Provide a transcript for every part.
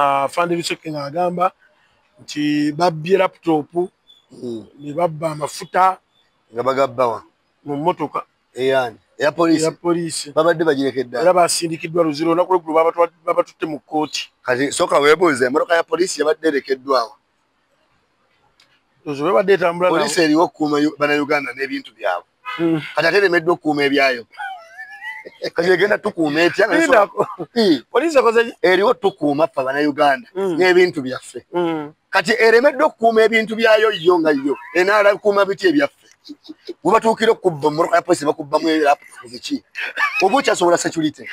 Afande Luseke ng'agamba nti babbye laptop ne babba amafuta. Nga bagabbawa? Mu mmotoka. Eyani? Eya poliisi? Eya poliisi. Babadde bagirekedde. Era basindikiddwa Luzira, olunaku lweggulo babatutte mu kkooti. Kati sooka weebuuze, emmotoka ya poliisi yabadde erekeddwawo? Luzira babadde etambula. Poliisi eriwo okukuuma Bannayuganda n'ebintu byabwe. Kati ate eremeddwa okukuuma ebyayo, kati egenda tukuuma etya? Poliisi ekoze Eriwo tukuuma ffe Abannayuganda n'ebintu byaffe. Kati eremeddwa okukuuma ebintu byayo yo nga yo, enaala kukuuma biti ebyaffe? Bwe batuukira okubba mmotoka ya poliisi, bakubbamu laptop biki? Oba okyasobola security?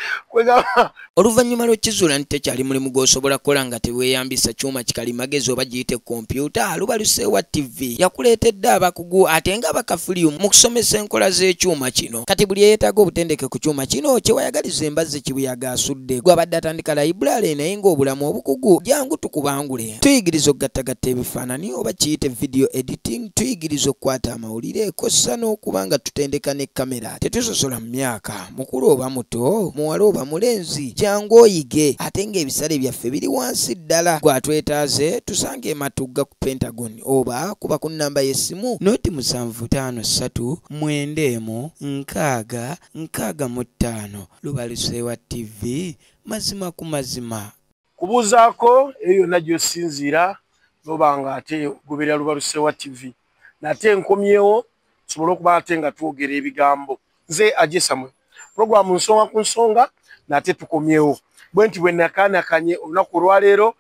Oluvannyuma lw'okizuula nti tekyali mulimu gw'osobola kukola nga teweeyambisa kyuma kikalimagezi oba giyite kompyuta, Lubaluseewa TV yakuleetedde abakugu ate nga abakafulyu mu kusomesa enkola z'ekyuma kino. Kati buli eyeetaaga obutendeke ku kyuma kino, kyewayagaliza embazzi kibuyaga asudde. Gwabadde atandika library naye ng'obulamu obukugu, jangu tukubangule. Tuyigiriza okugattagatta ebifaananyi oba kiyite video editing, tuyigiriza okukwata amawulire, kw'ossa n'okuba nga tutendeka ne kamera. Tetusosola mu myaka, mukulu oba muto, muwala oba mulenzi, jangu oyige, ate ng'ebisale byaffe biri wansi ddala. Gwatwetaaze tusange ematugga ku Pentagon oba kuba ku nnamba y'essimu 0753 91 60 65. Lubaluseewa TV, mazima ku mazima. Kubuuzaako eyo yonna gy'osinziira noba nga ate ogoberera Lubaluseewa TV, nate nkomyewo tusobole okuba ate nga twogera ebigambo. Nze Ajesamwe, puroguramu Nsonga ku Nsonga, nate tukomyewo bwe nti bwe nakaanakanye olunaku olwaleero.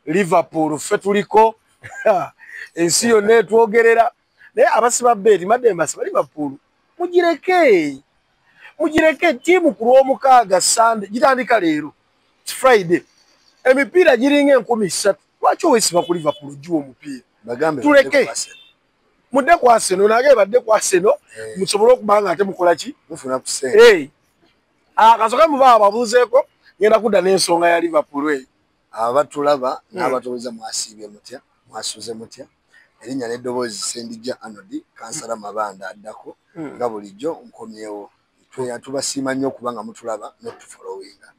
Liverpool ffe tuliko, ensi yonna etwogerera, naye abasiba beeti madde mbasiba Liverpool, mugireke, mugireke ttiimu. Ku Lwomukaaga, Sande gitandika leero Friday, emipiira giringa 3000. Lwaki owesiba ku Liverpool ogiwa omupiira? Bagambe. Tuleke. Badde ku Arsenal. Mudde ku Arsenal, nange badde ku Arsenal. Musobole okuba nga ate mukola ki? Mufuna ku ssente. Hey. Kasoke muba ababuuzeeko, ngenda kudda n'ensonga ya Liverpool eyo. Abatulaba n'abatuuza, mwasiibye mutya? Mwasuze mutya? Erinnya n'eddoboozi Sendijja Anodi, kansala Mabanda addako. Nga bulijjo nkomyewo. Tubasiima nnyo okuba nga mutulaba n'otufolowinga.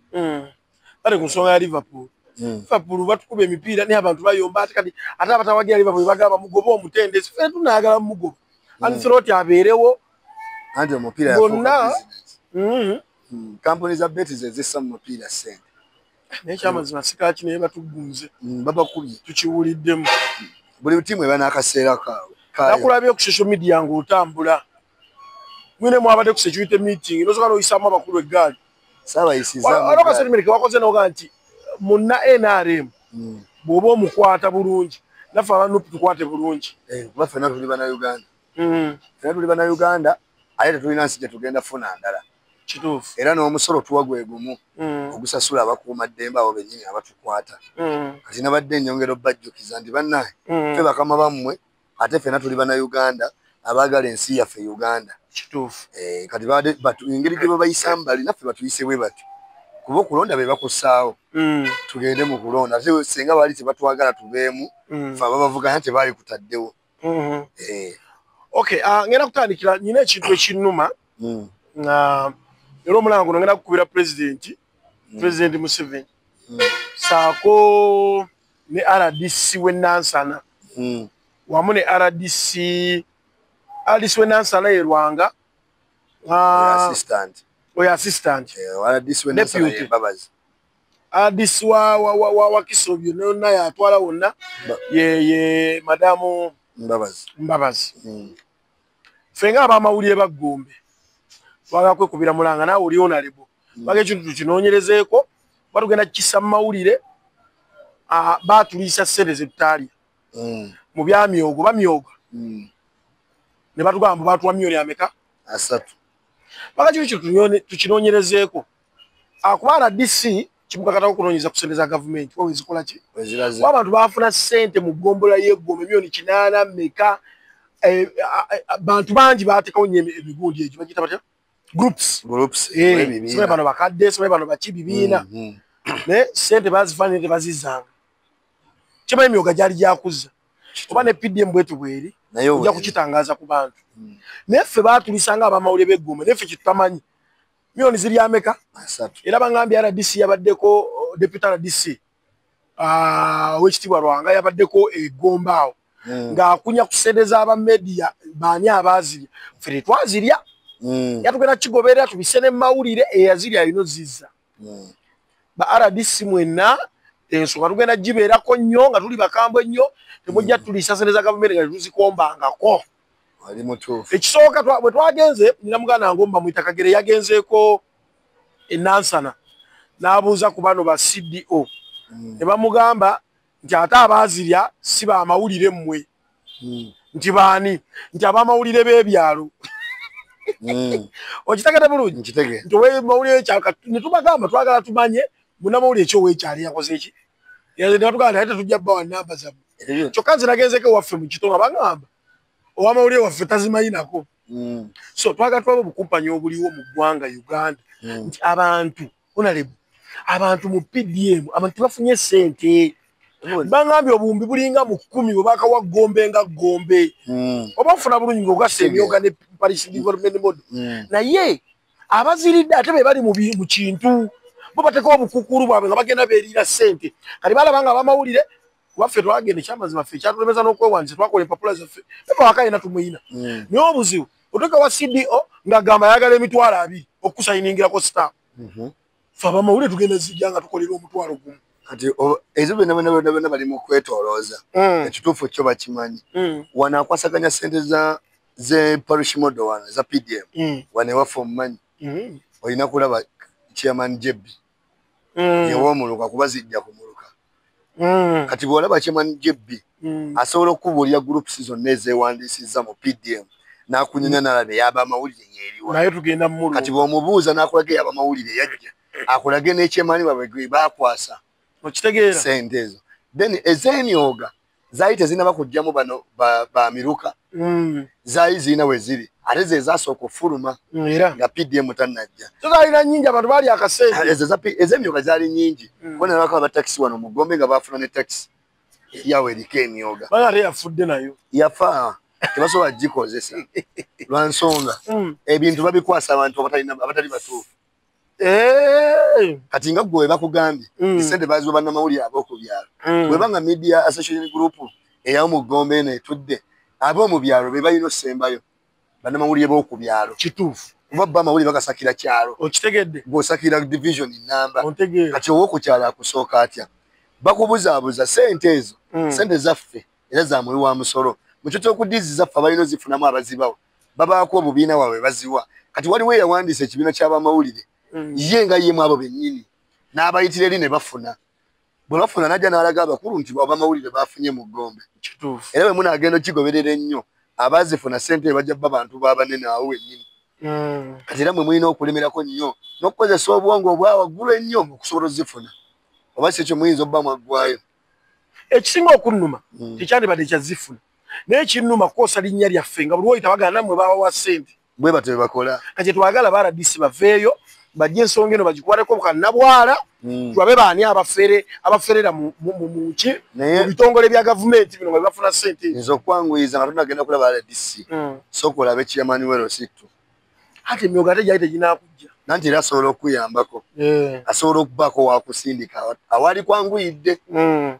Bale, ku nsonga ya Liverpool, Liverpool batukuba emipiira naye abantu bayomba. Ate kati ate abatawagira Liverpool bagamba mugobe omutendesi. Ffe tunaagala mugoba, Ancelotti abeerewo. Anti omupiira Bonna. yafuuka business. Kampuni za beti ze zissa mu mupiira ssente. Naye kyamazima sikaki, naye batugunze. Babakubye. Tukiwuliddemu. Buli tiimu eba n'akaseera kaawe kaayo. Nakulabye ku social media ng'otambula mwine, mwabadde ku security meeting, nosoka noyisaamu abakulu eggaali. Saabayisizaamu. Waliwo kastatement kewakoze noga nti munna NRM bw'oba omukwata bulungi, naffe aba NUP tukwate bulungi. Eh, kuba ffenna tuli Bannayuganda. Ffenna tuli Bannayuganda, ate tetulina nsi gye tugenda funa ndala. Era n'omusolo tuwa gwe gumu ogusasula abakuuma ddembe abo bennyini abatukwata. Kati nabadde nnyongera obbajjukiza nti bannaye, ffe bakama bammwe, ate ffenna tuli Bannayuganda abaagala ensi yaffe Uganda. Eh, kati engeri gye babayisaamu bali, naffe batuyise bwe batyo, kuba okulonda be bakussaawo. Tugende mu kulonda, ate singa baali tebatwagala tubeemu, ffe ababavuganya tebaali kutaddewo. Eh. Okay, ngenda kutandikira, nyina ekintu ekinnuma nga era omulanga guno ngenda kukubira President Museveni saako ne RDC w'e Nansana, wamu ne RDC w'e Nansana ye Lwanga. Assistant. Oyo assistant. Eh, RDC w'e Nansana Deputy. ye Mbabazi. RDC wa Wakiso byonna yatwala wonna ye madamu Mbabazi. Mbabazi. Ffe nga abamawulire baggombe twagala kwekubira mulanga, naawe oli honorable, baga ekintu tukinoonyerezeeko, batugenda kukissa mu mawulire. Batuliisa ssente zetutaalya mu byamyogo bamyoga ne batugamba mbu batuwa miliyoni ameka? 30. Baga kino kyo tukinoonyerezeeko. Kuba RDC kimukakatako okunoonyeza ku ssente za gavumenti oba ezikola ki. Weziraze. Kuba abantu bafuna ssente mu ggombolola y'eggombe miliyoni 8 meka, bantu bangi bateekawo nnyo emigundi egyo bagiyita batya, groups. Groups. Eh, ebibiina. simanyi bano bakadde, simanyi bano baki, bibiina. Naye ssente bazifaanire tebazizzanga. Kimanyi emyoga gyali gyakuzza oba ne PDM bwetu bweri Naye ojja obweri. Kukitangaza ku bantu. Naye ffe baatulisanga abamawulire b'eggombe, naye ffe kyetutamanyi miliyoni ziri ameka. 30. Era bangambye RDC yabaddeko, deputy RDC Owekitiibwa Lwanga yabaddeko egomba awo ng'akunya ku ssente z'abamedia baani abaazirya. Ffe tetwazirya, yatugenda kigoberera tubise ne mawulire, eyazirya alina ozizza. Ba RDC mwenna ensonga tugenda gibeerako nnyo nga tuli bakambwe nnyo, temujja tuliisa ssente za gavumenti nga tetuzikombangako. Ekisooka bwe twagenze, nina muganda wange omu bamuyita Kagere, yagenzeeko e Nansana n'abuuza ku bano ba CDO, ne bamugamba nti ate abaazirya si bamawulire mmwe, nti baani, nti abamawulire b'ebyalo. Okitegedde bulungi? Nti ow'amawulire ekyalo, ne tubagamba twagala tumanye munnamawulire ki ow'ekyalo yakoze ki. Ne batugamba naye tetujja bbawa nnamba zammwe. Kyokka nze nagenzeeko ewaffe mu kito nga bangamba ow'amawulire waffe tazimanyi nako. So twagala tulabe obukumpanyi obuliwo mu ggwanga Uganda, nti abantu honorable, abantu mu PDM abantu tebafunye ssente. Bangambye obuwumbi bulinga mu 10 bwe bakawa Gombe nga Gombe, oba nfuna bulungi ng'ogasse emyoga ne Parish Development Model, naye abaziridde ate be bali mu kintu bo bateekawo obukuukulu bwabwe nga bagenda beeriira ssente. Kati balaba nga abamawulire waffe twagenda, ekyamazima ffe ekyatulemesa n'okwewandiisa, twakola empapula zaffe pepa waka yena tumuyina. Naye obuzibu otuuka wa CDO ng'agamba ayagala 20,000 okusayiningira stamp. Ffe abamawulire tugenda zijja nga tukolera 1,000. Kati ezo byonna byonna byonna bali mu kwetoolooza, ekituufu kyo bakimanyi. Wano akwasaganya ssente ze parish model wano eza PDM, wano ewaffe omumanyi, olina kulaba chairman JB yew'omuluka kuba zijja ku muluka. Kati bw'olaba chairman JB asobola okubuulira groups zonna ezeewandiisizza mu PDM n'akunyonya n'alaba ey'abamawulire yeeriwa. Naye tugenda mu Kati bw'omubuuza n'akulaga ey'abamawulire yajja, akulage ne chairman waabwe gwe baakwasa. Okitegeera? Ssente ezo. Then ez'emyoga zaali tezinnaba kujjamu bano bamiruka, zaali zirina we ziri, ate ze zaasooka okufuluma nga PDM tannajja. So zaalina nnyingi, abantu baali akasente. Ez'emyoga zaali nnyingi, kuba nalabako abatakisi wano mu Gombe nga baafuna ne takisi yawe eriko emyoga. Bana ate yafudde nayo. Yafa, tebasobola kugikozesa lwa nsonga ebintu babikwasa abantu abatali batuufu. Kati nga ggwe bakugambye essente baaziwa bannamawulire ab'oku byalo, bw'eba nga media association group ey'omu Gombe eno etudde, ab'omu byalo be balina ossembayo bannamawulire b'oku byalo. Kituufu. Kuba bo amawulire bagasakira kyalo. Okitegedde? Gw'osakira division namba. Ontegeera. Kati ow'oku kyalo akusooka atya? Bakubuzaabuza ssente ezo, ssente zaffe era za muwi wa musolo. Mu kifo ky'okudizi zaffe abalina ozifunamu abazibawa, babaako obubiina bwabwe baziwa. Kati waliwo eyawandiisa ekibiina ky'abamawulire, ye nga ye mu abo bennyini n'abayitira eri ne bafuna. Bwe bafuna n'ajja n'alaga abakulu nti abamawulire baafunye mu Gombe. Kituufu. Era bwe munaagenda okigoberera ennyo, abaazifuna ssente bajja bba bantu b'abanene awo wennyini. Kati era mwe mulina okulemerako nnyo n'okukozesa obwongo obwa waggulu ennyo okusobola ozifuna, oba si ekyo muyinza obba mwaggwayo. Ekisinga okunnuma tekyandibadde kyazifuna, naye kinnuma kwosa linnya lyaffe nga buli woyita bagamba nammwe babawa ssente. Bwe batyo bwe bakola. Kati twagala ba RDC baveeyo bajje ensonga eno bagikwateko kannabwala, tulabe baani abaferera mu bitongole bya gavumenti bino nga bafuna ssente. Nze okwanguyiza nga tonagenda kulaba RDC, sooka olabe chairman w'Erositu. Ate emyoga ate gyali teginakujja. Nanti era asobola okuyambako, asobola okubaako wakusindika awali kwanguyidde,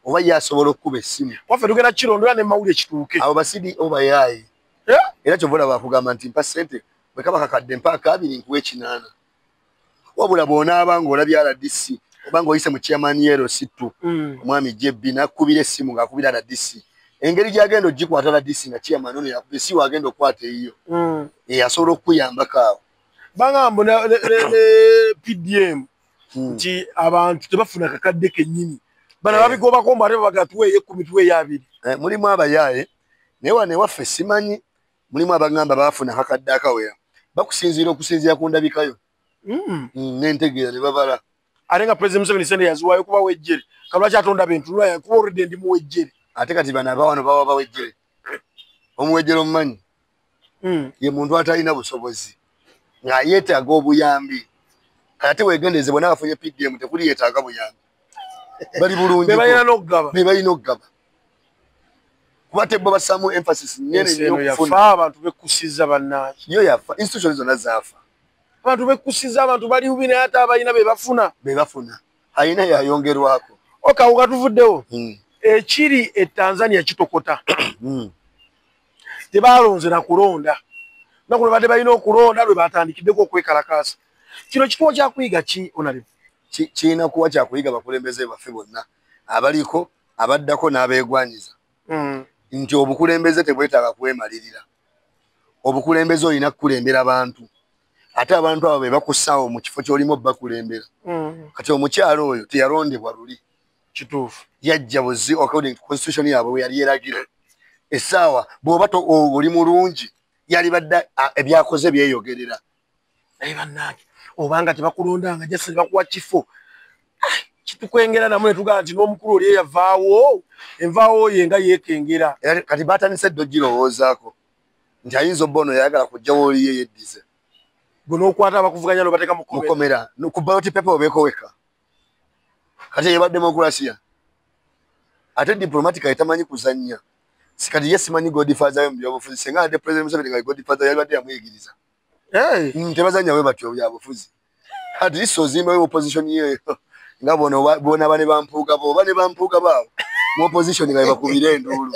oba ye asobola okukuba essimu. Waffe tugenda kirondoola ne mawulire kituuke. Abo ba CDO bayaaye. Era kyova olaba akugamba nti mpa ssente, bwe kaba kakadde mpa akabiri nkuwa 8. Wabula bw'onaaba ng'olabye RDC oba ng'oyise mu chairman LC2, omwami JB n'akubira essimu ng'akubira RDC, engeri gy'agenda ogikwata RDC nga chairman ono yakuba essimu agenda okukwata eyiyo, asobola okukuyambako awo. Bangamba ne PDM nti abantu tebafuna kakadde kennyini, bano babigobako mbu ate babaga tuweeyo 10 tuweeyo 2. Mulimu abayaaye, naye wano ewaffe simanyi, mulimu abagamba baafuna akakadde akawera, bakusinziira okusinziira ku ndabikayo n'entegeera ne babala. Ate nga President Museveni ssente yaziwaayo kuba wejjere, kalwaki atonda bintu lwaya kuba already ndi muwejjere. Ate kati bano abawano baba bawejjere. Omuwejjere omumanyi ye muntu atalina busobozi nga yeetaaga obuyambi. Kati ate weegendereze bonna abafunye PDM tekuli yeetaaga buyambi, bali bulungi, be balina n'okugaba, be balina okugaba. Kuba te bo bassaamu emphasis nnene nnyo okufuna. Yafa, abantu bekkusiza bannange. Yo yafa, institution zonna zaafa. Abantu bekkusiza, abantu bali bubi naye ate abalina be bafuna. Be bafuna. Alina yayongerwako. Okay, ukatuvuddewo. Ekiri e Tanzania kitokota. Tebalonze na kulonda. Nakuno badde balina okulonda lwe batandikiddeko okwekalakaasa. Kino kituo kya kuyiga ki onali? Kirina kuba kya kuyiga bakulembeze baffe bonna abaliko abaddako n'abeegwanyiza. Nti obukulembeze tebwetaaga kwemalirira. Obukulembeze olina kukulembera bantu. Ate abantu abo be bakussaawo mu kifo ky'olimu bakulembera. Kati omukyalo oyo teyalondebwa luli. Kituufu. Yajja buzi according to constitution yaabwe bwe yali eragira. Essaawa bw'oba oli mulungi yalibadde ebyakoze byeyogerera. Naye bannange obanga tebakulondanga just bakuwa kifo. Kitukwengera namwe tugamba nti n'omukulu oli eyavaawo envaawo ye nga yeekengera. Kati batandise dda ogirowoozaako nti ayinza obba ono yayagala kujjawo oli ye yeddize. Gwe n'okwata abakuvuganya n'obateeka mu kkomera. Ku ballot paper obeeko wekka. Kati eba demokulasiya. Ate diplomatically tamanyi kuzannya. Kati ye simanyi godfather we mu byobufuzi. Singa ate President Museveni nga godfather yalibadde yamuyigiriza. Tebazannya bwe batyo byabufuzi. At least ozimba we opposition ye nga bona bane bampuuga bo bane bampuuga baabo mu opposition nga bakubira enduulu.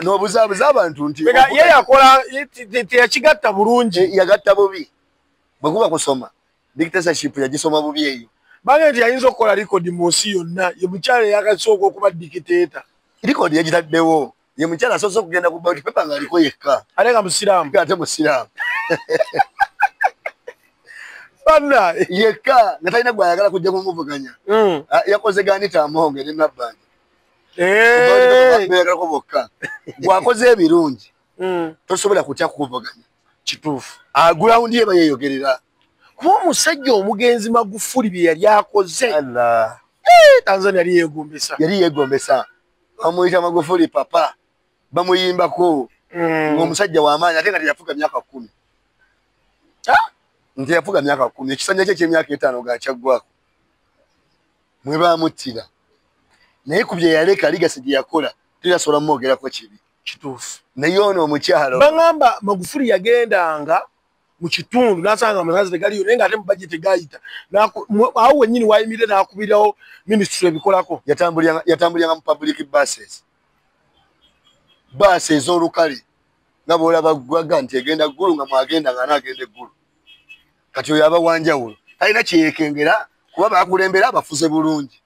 N'obuzaabuza abantu nti ye yakola teyakigatta bulungi. Yagatta bubi. Bwe kuba kusoma dictatorship yagisoma bubi eyo. Bange nti ayinza okukola record mu nsi yonna ye mukyala eyakasooka okuba dictator. Record yagitaddewo. Ye mukyala asoose okugenda ku ballot paper ng'aliko yekka. Ate nga musiraamu. Ate musiraamu. Banna yekka nga talina gw'ayagala kujja kumuvuganya. Yakoze Anita Among ne Nabbanja. Beeyagalako bokka. Bw'akoze ebirungi tosobola kutya kukuvuganya. Kituufu. Ground ye bayeeyogerera. Kuba omusajja omugenzi Magufuli bye yali akoze. Allah. Tanzania yali yeegombesa. Yali yeegombesa. Bamuyita Magufuli papa. Bamuyimbako. Ng'omusajja w'amaanyi ate nga teyafuga myaka 10. Nti yafuga myaka 10. Ekisanja kye eky'emyaka 5 nga kyaggwako. Mwe baamuttira. Naye ku bye yaleka legacy gye yakola terasobola mwogerako kibi. Kituufu. Naye ono omukyalo. Bangamba Magufuli yagendanga mu kitundu n'asanga amasannyalaze tegaliyo naye ng'ate mu bajeti gayita. Awo wennyini wayimirire n'akubirawo minisitule ebikolako. Yatambuliranga mu public buses. Baasi ez'olukale nga bw'olaba ggwaga nti egenda Ggulu nga mwagenda nga anaagenda Eggulu. Kati oyo aba wanjawulo. Talina kye yeekengera kuba bakulembera abafuze bulungi.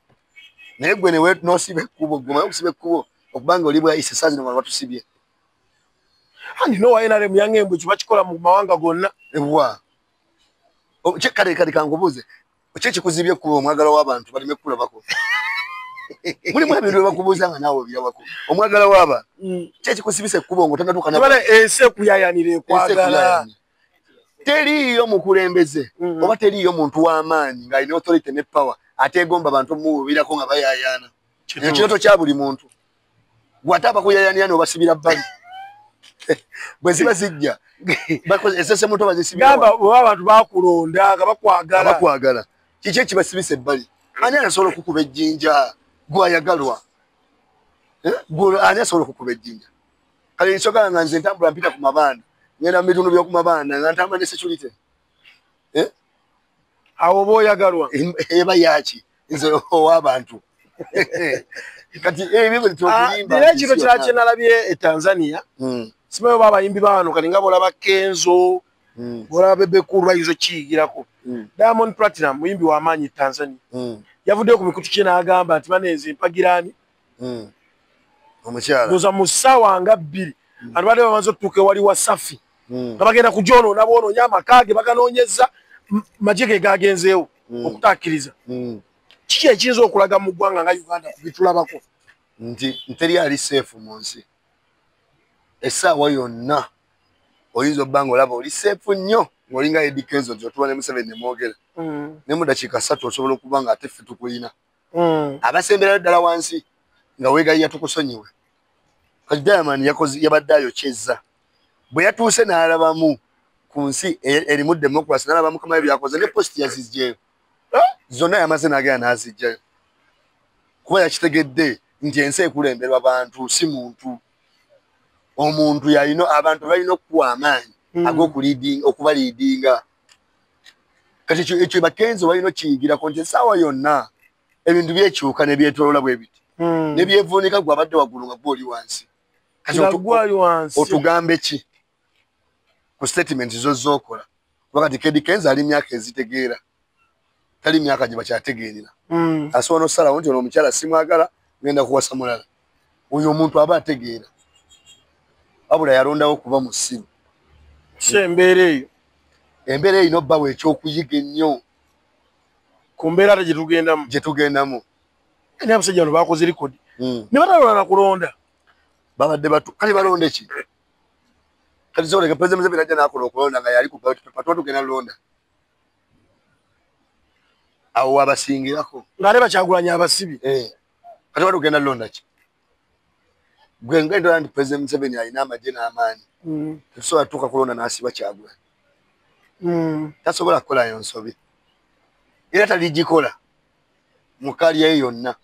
Naye gwe n'osiba ekkubo, gwe omanyi okusiba ekkubo okubanga oli bwayise essaawa zino nga batusibye. Andi n'owa NRM yang'embwe ekyo bakikola mu mawanga gonna. Ewa. Kale kale kankubuuze. Ki ekikuzibye ekkubo omwagala w'abantu baleme kukulabako? Mulimu ebintu bye bakubuuza nga naawe obirabako. Omwagala w'abantu. Ki ekikusibisa ekkubo ng'otannatuuka na ensi ekuyayanira ekwagala. Teriiyo mukulembeze oba teriiyo muntu w'amaanyi ng'alina authority ne power ateegomba bantu omuwubirako nga bayaayaana. Ekirooto kya buli muntu. Gwe ate abakuyayaanira n'obasibira bbali. Bwe ziba zijja esese muto bazisibira. Gamba oba abantu bakulonda nga bakwagala. Bakwagala. Kiki ekibasibisa ebbali? Ani asobola okukuba ejjinja gwayagalwa? Ani asobola okukuba ejjinja? Kale nsogala nga nze ntambula mpita ku mabanda. Ngenda mu bitundu by'oku mabanda nga ntambula ne security. Awo oba oyagalwa. Eba yaki nze ow'abantu. Kati ebyo bye Era kino kirala kye nalabye e Tanzania. Simanyi oba abayimbi ba wano kati nga bw'olaba Kenzo, bw'olaba Bebe Cool bayinza okukiyigirako. Diamond Platnumz muyimbi w'amaanyi e Tanzania. Yavuddeyo ku mikutu kye n'agamba nti banenze mpagiraani. Omukyala. Ndowooza mu ssaawa nga 2 abantu badde bamaze otutuuka ewali Wasafi. Nga bagenda kugyonoona boonoonye amaka ge baganoonyezza magye ge gagenzeewo okutakkiriza. Kiki ekiyinza okulaga mu ggwanga nga Uganda ku bitulabako? Nti teri ali safe mu nsi. Essaawa yonna oyinza obba ng'olaba oli safe nnyo ng'olinga Eddy Kenzo nti otuula ne Museveni ne mwogera. Ne mu ddakiika 3 osobola okuba nga ate ffe tukulina. Abasemberayo ddala wansi nga weegayirira tukusonyiwe. Kati Diamond yabadde ayokyezza. Bwe yatuuse n'alabamu ku nsi erimu democracy n'alaba mukama we by'akoze ne post yaziggyeyo. Zonna yamaze n'agenda n'aziggyayo. Kuba yakitegedde nti ensi ekulemberwa bantu si muntu. Omuntu yalina abantu balina okuwa amaanyi ag'okubaliidinga. Kati ekyo Bakenzo balina okiyigirako nti essaawa yonna Ebintu byekyuka ne byetolola bwe biti. Ne byevuunika gwe abadde waggulu nga gw'oli wansi. Kati otugambe ki ku statement zo z'okola? Kuba kati Eddy Kenzo ali myaka ezitegeera, tali myaka gye bakyategeerera. Asobola n'okusalawo nti ono omukyala simwagala, ngenda kuwasa mulala. Oyo omuntu aba ategeera, wabula yalondawo kuba musiru. So embeera eyo, embeera erina obbawo ekyokuyiga ennyo ku mbeera ate gye tugendamu. Naye abasajja bano bakoze likodi ne batalonda na kulonda. Babadde batu kale balonde ki? Kati so leka President Museveni ajja n'akola okulonda nga yali ku ballot paper, tuba tugenda londa. Awo abasingirako ng'ate bakyagulanya abasibi. Kati tuba tugenda londa ki? Gwe ngenda nti President Museveni alina amagye n'amaanyi. Tetusobola tutuuka kulonda n'asiba Kyagulanyi. Tasobola kukolayo nsobi. Era taligikola mu kaliya ye yonna.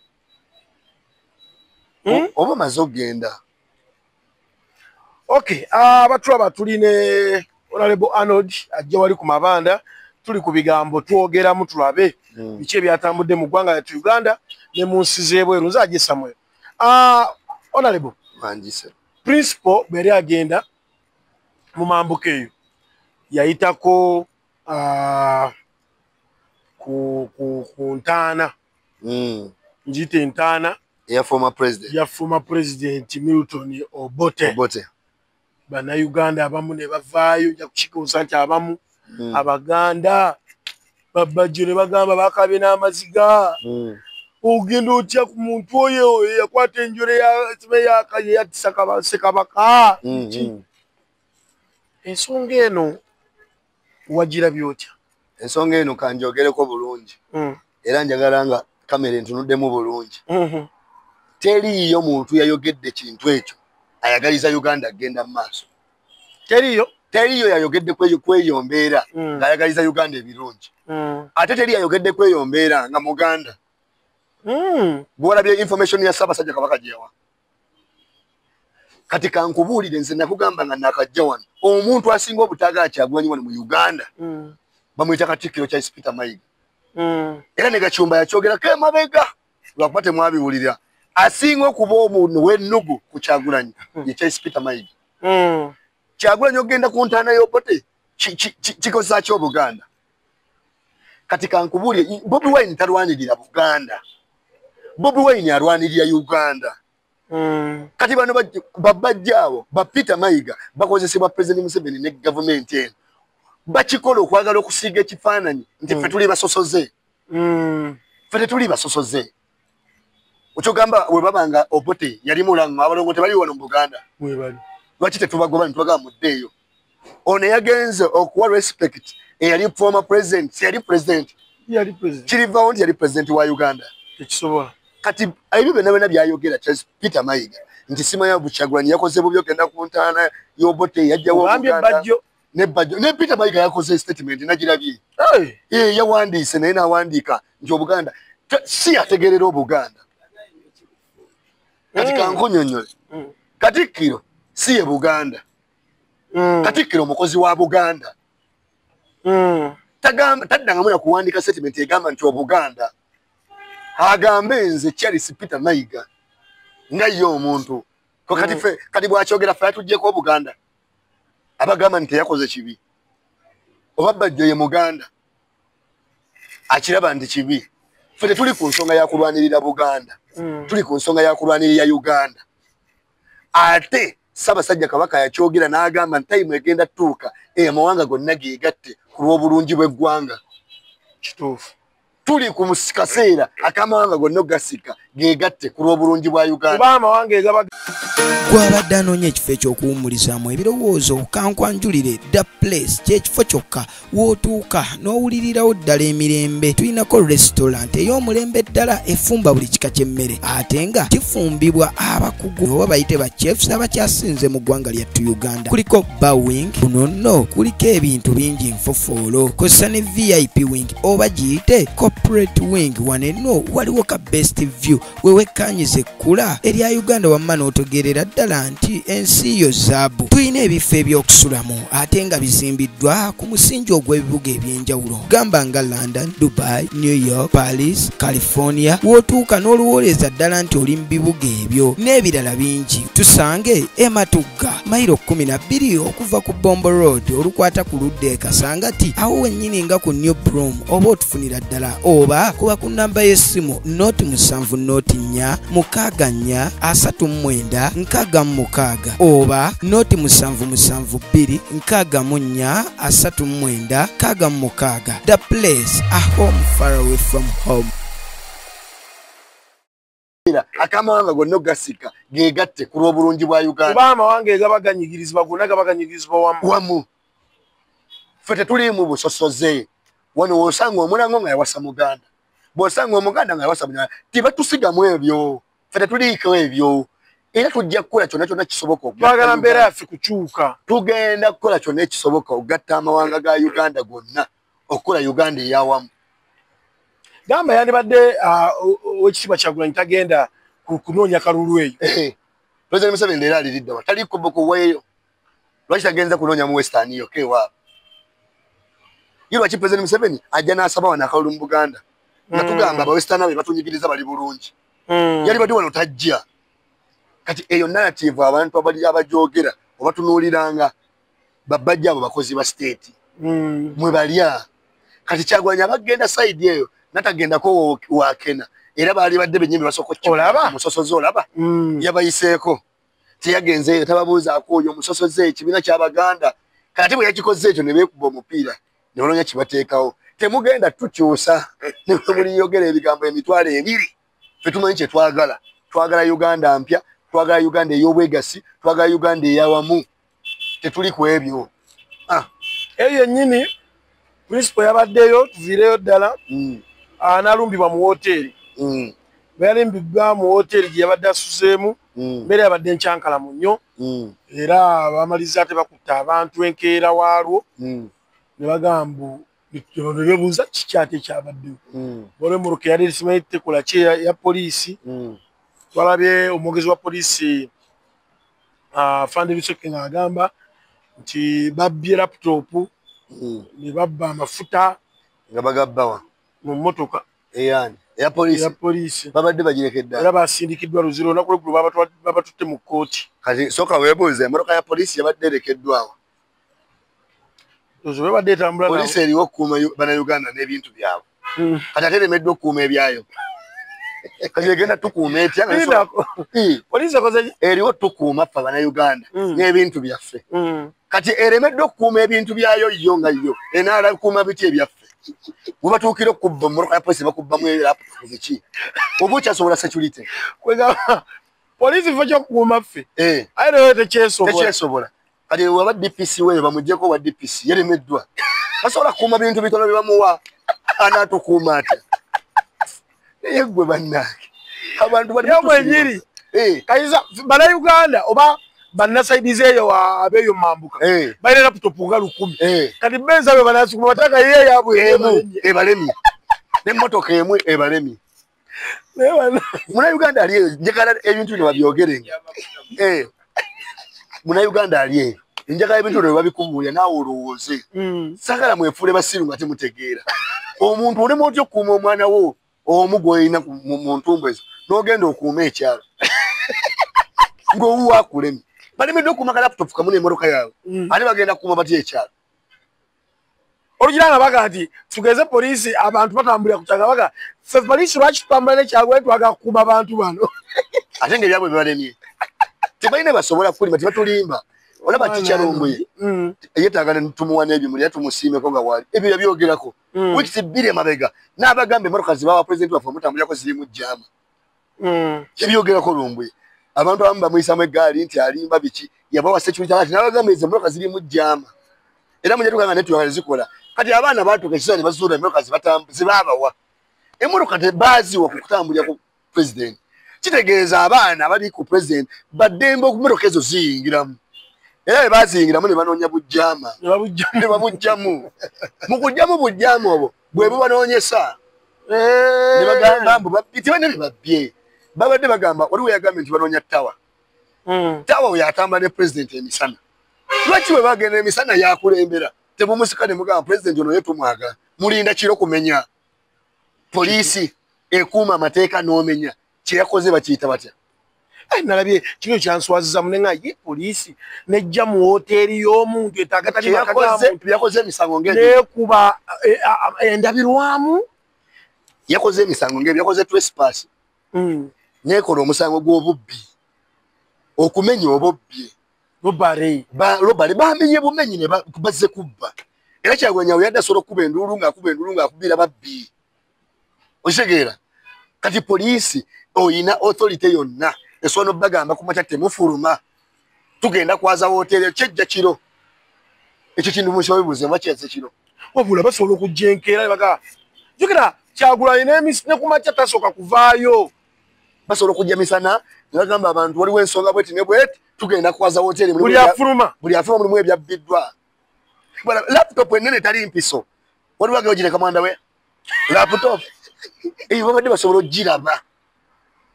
Oba omaze okugenda. Okay, abatulaba tuli ne Honorable Arnold ajja wali ku mabanda, tuli ku bigambo twogeramu tulabe biki ebyatambudde mu ggwanga lyattu Uganda ne mu nsi z'ebweru. Nze Ajje Samuel. Honorable Manjise. Principal bwe yali agenda mu mambuka eyo yayitako ku ntaana. Ngiyite ntaana ya former president. Ya former president Milton Obote. Bannayuganda abamu ne bavaayo, nja kukikuusa nti abamu Abaganda babajjo ne bagamba bakaabye n'amaziga. Ogenda otya ku muntu oyo eyakwata enjole yattisa Ssekabaka? Ensonga eno wagirabye otya? Ensonga eno kanjogereko bulungi. Era njagala nga kamera entunuddemu bulungi. Teriiyo muntu yayogedde kintu ekyo ayagaliza Uganda agenda mu maaso. Teriiyo? Teriiyo yayogedde kweyo mbeera ng'ayagaliza Uganda ebirungi. Ate teri yayogedde kweyo mbeera nga Muganda. Bw'olabye information ya Ssaabasajja Kabaka gye yawa. Kati kankubuulire, nze nakugamba nga nakajja wano, omuntu asinga obutaagala Kyagulanyi wano mu Uganda bamuyita Katikkiro Charles Peter Mayiga. Era ne Gachumba yakyogerako emabega, lwakuba temwabiwulira. Asinga okuba omuntu w'ennugu ku Kyagulanyi ye Charles Peter Mayiga. Kyagulanyi ogenda ku ntaana y'Obote kikosa ki Obuganda? Kati kankubuulire, Bobi Wine talwanirira Buganda. Bobi Wine alwanirira Uganda. Kati bano babajja abo ba Peter Mayiga bakozesebwa President Museveni ne gavumenti eno. Bakikola okwagala okusiiga ekifaananyi nti ffe tuli basosoze. Ffe tetuli basosoze. Okyogamba bwe baba nga Obote yali mulango, abalongo tebali wano mu Buganda. Lwaki tetubagoba ne tubagamba muddeeyo? Ono yagenze okuwa respect eyali former president, yali president. Yali president. Kirivaawo nti yali president wa Uganda. Tekisobola. Kati ebyo byonna byonna byayogera Charles Peter Mayiga nti simanya Kyagulanyi yakoze bubi okugenda ku ntaana y'Obote yajjawo Buganda. Ne Bajjo ne Peter Mayiga yakoze statement nagirabye. Yawandiise naye n'awandiika nti Obuganda si yategeerera Obuganda. Kati kankunyonnyole. Katikkiro si ye Buganda. Katikkiro mukozi wa Buganda. Taddangamu na kuwandiika statement egamba nti Obuganda. Agambe nze Charles Peter Mayiga nga ye omuntu. Kati ffe kati bw'akyogera ffe atuggyeko Obuganda. Abagamba nti teyakoze kibi. Oba Bajjo ye Muganda. Akiraba nti kibi. Ffe tetuli ku nsonga ya kulwanirira Buganda. Tuli ku nsonga ya kulwanirira Uganda. Ate Ssaabasajja Kabaka yakyogera n'agamba nti tayimu egenda tuuka amawanga gonna geegatte ku lw'obulungi bw'eggwanga. Kituufu. Tuli ku kaseera akamawanga gonna gasika geegatte ku lw'obulungi bwa Uganda. Kuba amawanga egaba Gwabadde anoonya ekifo eky'okuwummulizaamu ebirowoozo, kankwanjulire The Place ky'ekifo kyokka w'otuuka n'owulirirawo ddala emirembe. Tulinako restaurant ey'omulembe ddala efumba buli kika ky'emmere ate nga kifumbibwa abakugu oba bayite ba chefs abakyasinze mu ggwanga lyattu Uganda. Kuliko bar wing, kuno nno kuliko ebintu bingi nfofoolo, kw'ossa ne VIP wing oba giyite corporate wing. Wano eno waliwo ka best view We wekkanyiza ekkula erya Uganda wamma n'otegeerera ddala nti ensi yo zaabu. Tulina ebifo eby'okusulamu ate nga bizimbiddwa ku musingi ogw'ebibuga eby'enjawulo gamba nga London, Dubai, New York, Paris, California. W'otuuka n'oluwooleza ddala nti oli mu bibuga ebyo n'ebirala bingi. Tusange e Matugga mayiro 12 okuva ku Bombo Road olukwata ku ludda e Kasangati, awo wennyini nga ku New Broom oba otufunira ddala, oba kuba ku namba y'essimu 070 4 64 39 66 oba 077 2 64 39 66. The place, a home far away from home. Akamawanga gonna ogasika gegatte ku lw'obulungi bwa Uganda. Kuba amawanga egabaganyigirizibwa gonna gabaganyigirizibwa wamu. Ffe tetuliimu busosoze. Wano w'osanga omulango nga yawasa Muganda, bw'osanga Omuganda nga yawasa Munyarwanda, tebatusigamu ebyo. Ffe tetuliiko ebyo. Era tujja kukola kyonna kyonna kisoboka. Twagala mbeera yaffe kukyuka. Tugenda kukola kyonna ekisoboka okugatta amawanga ga Uganda gonna okukola Uganda eyawamu. Gamba yandibadde owekitiibwa Kyagulanyi tagenda kunoonya kalulu eyo. President Museveni leero aliridda wa? Taliiko kuweeyo. Lwaki tagenza kunoonya mu Western yokka ewaabwe? Ye lwaki President Museveni ajja n'asaba wano akalulu mu Buganda? Nga tugamba aba Western be batunyigiriza bali bulungi. Yali badde wano tajja. Kati eyo narrative abantu abali abajogera obatunuuliranga babbajja abo bakozi ba state. Mwe balya. Kati Kyagulanyi abagenda side eyo natagendako wakena era baali badde bennyini basooka olaba musosoze olaba yabayiseeko teyagenzeeyo tababuuzaako oyo omusosoze ekibiina ky'Abaganda. Kati bwe yakikoze ekyo ne beekuba omupiira ne banoonya kibateekawo. Temugenda tukyusa ne bwe muliyogera ebigambo 20,000. Ffe tumanyi kye twagala. Twagala Uganda mpya, twagala Uganda ey'obwegasi, twagala Uganda eyawamu. Tetuli ku ebyo. Eyo yennyini principal yabaddeyo tuviireyo ddala. Analumbibwa mu woteeri. Bwe yalimbiddwa mu woteeri gye yabadde asuzeemu, mbeera yabadde nkyankalamu nnyo. Era bamaliza ate bakutta abantu enkeera waalwo. Ne bagamba ne beebuuza kiki ate ekyabaddewo. Waliwo emmotoka eyali esimanyi tekola ki ya poliisi. Twalabye omwogezi wa poliisi Afande Luseke ng'agamba nti babbye laptop ne babba amafuta nga bagabbawa mu mmotoka eyani eya poliisi. Ya poliisi babadde bagirekedde era basindikiddwa Luzira olunaku lw'eggulo babatutte mu kkooti. Kati sooka weebuuze emmotoka ya poliisi yabadde erekeddwawo. Luzira babadde etambula nabo. Poliisi eriwo okukuuma Bannayuganda n'ebintu byabwe. Kati ate eremeddwa okukuuma ebyayo. Kati egenda tukuuma etya? Poliisi ekoze ki? Eriwo tukuuma ffe Bannayuganda n'ebintu byaffe. Kati eremeddwa okukuuma ebintu byayo yo nga yo enaala kukuuma biti ebyaffe. Bwe batuukira okubba emmotoka ya poliisi bakubbamu laptop ziki? Oba okyasobola security? Poliisi ffe ky'okukuuma ffe. Aye nayo tekyesobola. Tekyesobola. Kati waba DPC weeyo bamuggyeko wa DPC yeremeddwa. Tasobola kukuuma bintu bitono bye bamuwa. Anaatukuuma atya? Naye ggwe bannange. Abantu bali mwenyiri. Kayiza Bannayuganda oba bannasaidize eyo abeeyo mambuka. Balina laptop nga 1000. Kati benza be banasukuma bataka ye yabwe emu ebalemye. N'emmotoka emu ebalemye. Munnayuganda ali eyo njagala ebintu bino babyogerenga. Munnayuganda ali eyo njagala ebintu bino babikubuulira naawe olowooze. Saagala mwefuule basiru nga temutegeera. Omuntu olema otya okukuuma omwana wo omu gw'olina mu ntumbu ezo n'ogenda okuuma ekyalo ng'owuwo akulemye. Balemeddwa okukuuma ka laptop kamu n'emmotoka yaabwe ate bagenda kukuuma batya ekyalo? Olugira nga baga nti tugeze poliisi abantu batambulira ku kyalo baga ffe poliisi lwaki tutambula n'ekyalo twagala kukuuma abantu bano. Ate ng'ebyabwe bibalemye. Tebalina basobola kulima tebatulimba. Olaba kikyalombuye yeetaaga ne tumuwa n'ebimuli era tumusiimeko nga waali ebyo yabyogerako. Wiiki 2 emabega n'abagamba emmotoka zibawa pulezidenti waffe omutambulirako zirimu jjama. Yabyogerako Lumbuye. Abantu abamu bamuyisaamu eggaali nti alimba biki yabawa security alert n'abagamba ezo emmotoka zirimu jjama. Era mujja tukanga network zikola. Kati abaana baatuuka ekiseera ne bazuula emmotoka zibaabawa. Emmotoka tebaaziwa ku kutambulira ku pulezidenti. Kitegeeza abaana abali ku pulezidenti baddembe emmotoka ezo ziyingiramu. Era bwe baaziyingiramu ne banoonya bujjaama. Ne babujjamu. Mu kujjamu bujjaama obwo bwe bubanoonyesa. Ne bagamba mbu tebalina bye babbye. Babadde bagamba waliwo yagambye nti banoonya tawa. Tawa oyo atambula ne pulezidenti emisana. Lwaki bwe bagenda emisana yakulembera temumusika ne mugamba pulezidenti ono ye tumwagala, mulinda kiro kumenya. Poliisi ekuuma amateeka n'omenya kye yakoze bakiyita batya? Nalabye kino kyanswaziza munenga ye poliisi nejja mu woteeri y'omuntu yakoze emisango ng'ekuba endabirwamu, yakoze emisango ng'ebyo, yakoze trespass, nekola omusango gw'obubbi, okumenya obubbi, robbery bamenye bumenyi ne bazze kubba. Era Kyagulanyi yadde asobola okukuba enduulu ng'akuba enduulu ng'akubira babbi. Okitegeera? Kati poliisi oyina authority yonna esobola n'obbagamba ku makya temufuluma, tugenda kwaza woteeri kyejja kiro. Ekyo kintu mukibabibuuze bakyeze kiro. Wabula basobola okujja enkeera ne bagamba jjukira Kyagulanyi ne ku makya tasooka kuvaayo. Basobola okujja misana ne bagamba abantu waliwo ensonga bweti ne bweti, tugenda kwaza woteeri. Buli afuluma mulimu ebyabbiddwa. Laptop ennene tali mpiso, waliwo agenda ogireka mwanda we laptop eyo babadde basobola okugiraba.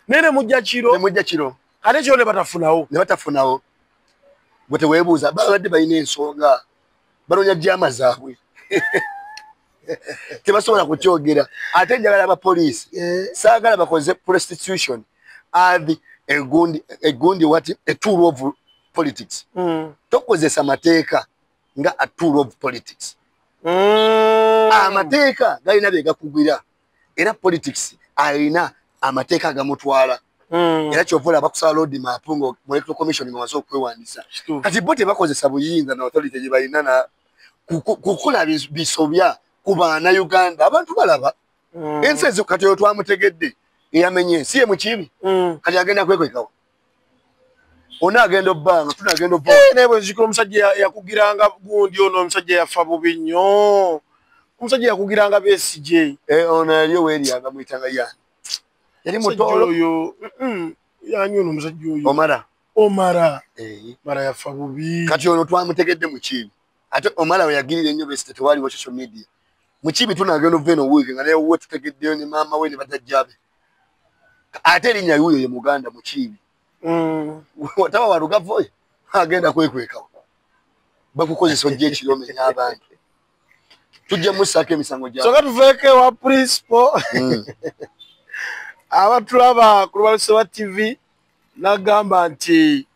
Naye ne mujja kiro ate kiro ne batafunawo. Gwe teweebuuza, babadde balina ensonga, banoonya jjama zaabwe tebasobola kukyogera. Ate njagala abapoliisi, saagala bakoze prostitution as egundi what a tool of politics. Tokozesa mateeka nga a tool of politics. Amateeka galina bye gakugwira, era politics alina amateeka agamutwala. Era kyova olaba bakusaba road map nga mu Electoral Commission nga bamaze okwewandiisa. Kati bo tebakozesa buyinza na authority gye balina na kukola bisobya ku Bannayuganda. Abantu balaba ensi ezo. Kati oyo twamutegedde eyamenye ensi ye Mukiibi, kati agenda kwekwekawo ono agenda obbanga tunagenda obba. Naye bwe nzikira omusajja yakugiranga gundi ono omusajja yafa bubi nnyo. Omusajja yakugiranga Besigye. Ono yali oweeri bamuyitanga yani. Yali mutoolo oyo. Yani ono omusajja oyo. Omara. Omara yafa bubi. Kati ono twamutegedde Mukiibi. Ate Omara we yagirira ennyo Besigye tewaliwo social media. Mukiibi tunagenda ova eno wiiki nga naye wuwe tutegeddeyo ne maama we ne bajjajja be. Ate erinnya wuuyo ye Muganda Mukiibi. Taba walugavu oyo agenda kwekwekawo. Bakukozesa ojja ekiro omenya abantu. Tujja mussaako emisango gyabwe. Soka tuveeko ewa principal. Abatulaba ku Lubalusewa TV nagamba nti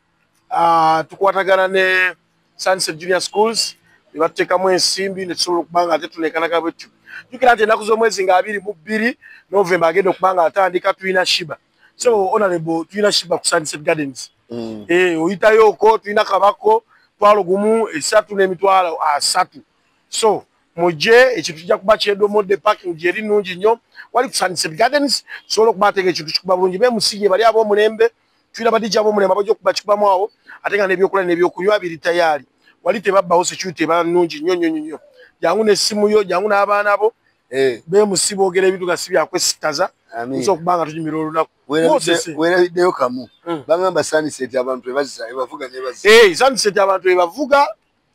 tukwatagana ne Sunset Junior Schools ne batuteekamu ensimbi ne tusobola okuba nga ate tuleekanaka bwetyo. Jjukira nti ennaku z'omwezi nga 22 November agenda okuba nga atandika tulina Shiba. So honorable tulina Shiba ku Sunset Gardens. Oyitayoko tulina kabako 3 3 3. So mujje ekintu kijja kuba kyedomodde, parking gyeri nnungi nnyo wali ku Sunset Gardens. Tusobola okuba ate nga ekintu kikuba bulungi. Bemusige bali ab'omulembe, tulina badijja ab'omulembe abajja okuba kikubamu awo, ate nga n'ebyokulya n'ebyokunywa biri tayari. Wali tebabbawo, security eba nnungi nnyo nnyo nnyo. Jangu n'essimu yo, jangu n'abaana bo. Bemusi boogera ebintu nga si byakwesitaza. Tusobola okuba nga tunyumirwa olunaku. Weerabiddeyo kamu. Bagamba Sunset abantu ebazza, ebavuga n'ebazza. Sunset abantu ebavuga,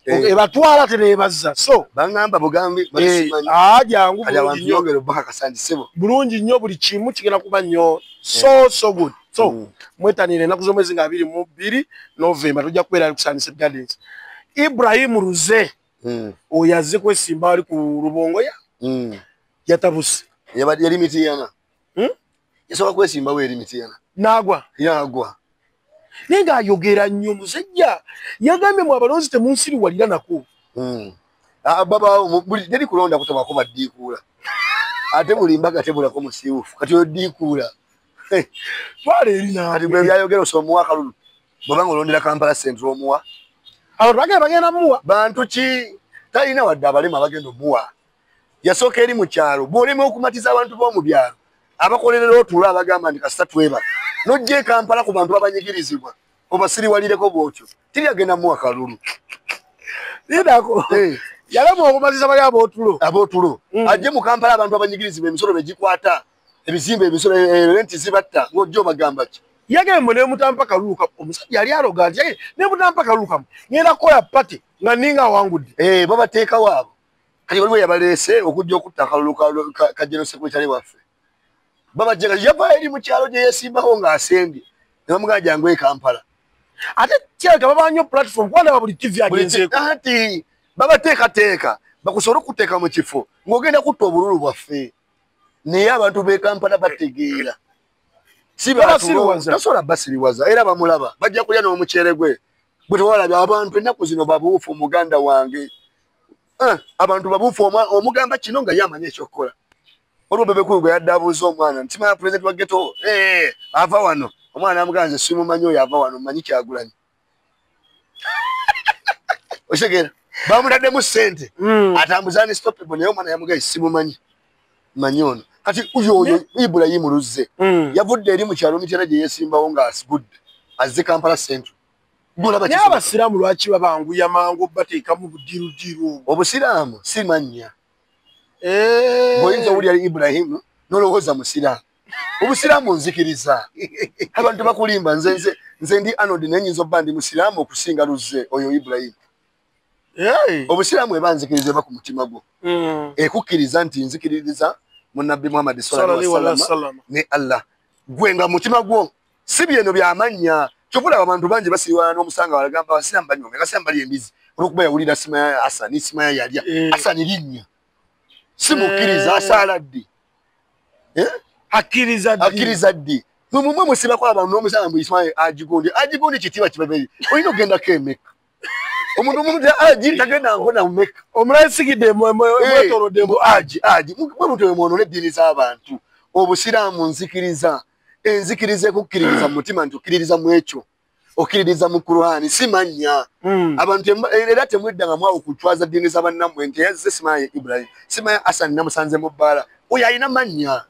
ebatwala ate n'ebazza. So bagamba bugambi basimanyi. Jangu bulungi nnyo. Bulungi nnyo buli kimu kigenda kuba nnyo. So good. So mwetanire ennaku z'omwezi nga 22 November tujja kubeera ku Sunset Gardens. Ibrahim Ruze oyo azze kwesimba ali ku Rubongoya. Yatabuse. Yali Mityana. Yasobola kwesimbawo eri Mityana. N'agwa. Yagwa. Naye ng'ayogera nnyo musajja. Yagambye mu abalonzi temunsiriwalira nako. Baba teri kulonda kutabako baddiikuula. Ate buli mbaga tebulako musiiwuufu. Kati oyo ddiikuula. Twala eri naawe. Kati bwe byayogera osobola omuwa akalulu. Bw'oba ng'olondera Kampala Central omuwa. Abantu bagenda muwa. Bantu ki talina wadde abalema abagenda omuwa. Yasooka eri mu kyalo. Bw'olema okumatiza abantu b'omu byalo abakolerera otulo abagamba nti kasita twebaka. N'ojja e Kampala ku bantu abanyigirizibwa obasiriwalireko bw'otyo. Teri agenda muwa kalulu. Lindako. Yalema okumatiza bali ab'otulo. Ab'otulo. Ajje mu Kampala abantu abanyigirizibwa emisolo begikwata. Ebizimbe emisolo renti zibatta ng'ojja obagamba ki? Yagambye ne mutampa kalulu kamu. Omusajja yali aloga nti ne mutampa kalulu kamu. Ngenda kukola party nga ninga awangudde. Babateekawo abo. Kati waliwo yabaleese okujja okutta akalulu ka General Secretary waffe. Babajja yava eri mu kyalo gye yesimbawo ng'asembye ne bamugamba jangu e Kampala. Ate kyaleka babanyo platform kubanga buli TV agenzeeko. Anti babateekateeka bakusobola okuteeka mu kifo ng'ogenda kutta obululu bwaffe. Naye abantu b'e Kampala bategeera. Si tasobola basiriwaza era bamulaba bajja kulya n'omuceere gwe. Bwe tewalabye abantu ennaku zino babuufu muganda wange. Abantu babuufu omugamba kino nga ye amanyi ekyokukola. Olwo Bebe Cool gwe yadde abuuza omwana nti simanya pulezidenti wa ghetto ava wano. Omwana amugamba nze simumanyi oyo ava wano mmanyi Kyagulanyi. Otegeera bamutaddemu ssente atambuza Unstoppable naye omwana yamugamba simumanyi mmanyi ono. Kati oyo Ibrahim Luzze yavudde eri mu kyalo Mityana gye yeesimbawo ng'asigudde azze Kampala Central. Naye abasiraamu lwaki babanguya mangu bateekamu budiirudiiru obwo? Obusiraamu si mannya. Bw'oyinza owulira Ibrahim n'olowooza musiraamu. Obusiraamu nzikiriza. Abantu bakulimba nze ndi Arnold naye nnyinza obba ndi musiraamu okusinga Luzze oyo Ibrahim. Obusiraamu eba nzikiriza eba ku mutima gwo. Ekukkiriza nti nzikiririza mu Nabbi Muhammad sallallahu alaihi wasallam ne Allah. Gwe nga mutima gwo si byeno by'amannya. Kyova olaba abantu bangi basiriwana n'omusanga balagamba abasiraamu banywa abasiraamu balya embizi olw'okuba yawulira simanya Hasani simanya yalya Hasani linnya. Si mukkiriza asaala ddi? Akkiriza ddi? Mwe musibako abantu n'omusanga mbu Ismail Ajigundi. Ajigundi kitiibwa kibabeeri. Olina okugendako e Mecca. Omuntu Aji tagenda nkona mu Mecca. Omulayisigidde mwetoolodde mbu Aji Aji. Mwe mutwe mwonoone eddiini z'abantu. Obusiraamu nzikiriza. Enzikiriza ekukkiririza mu mutima nti okkiririza mu ekyo. Okkiririza mu Kur'ani si mannya. Abantu era temweddanga mwawo kutwaza ddiini za bannammwe nti yazze simanya Ibrahim, simanya Hasani namusanze mu bbaala. Oyo alina mannya.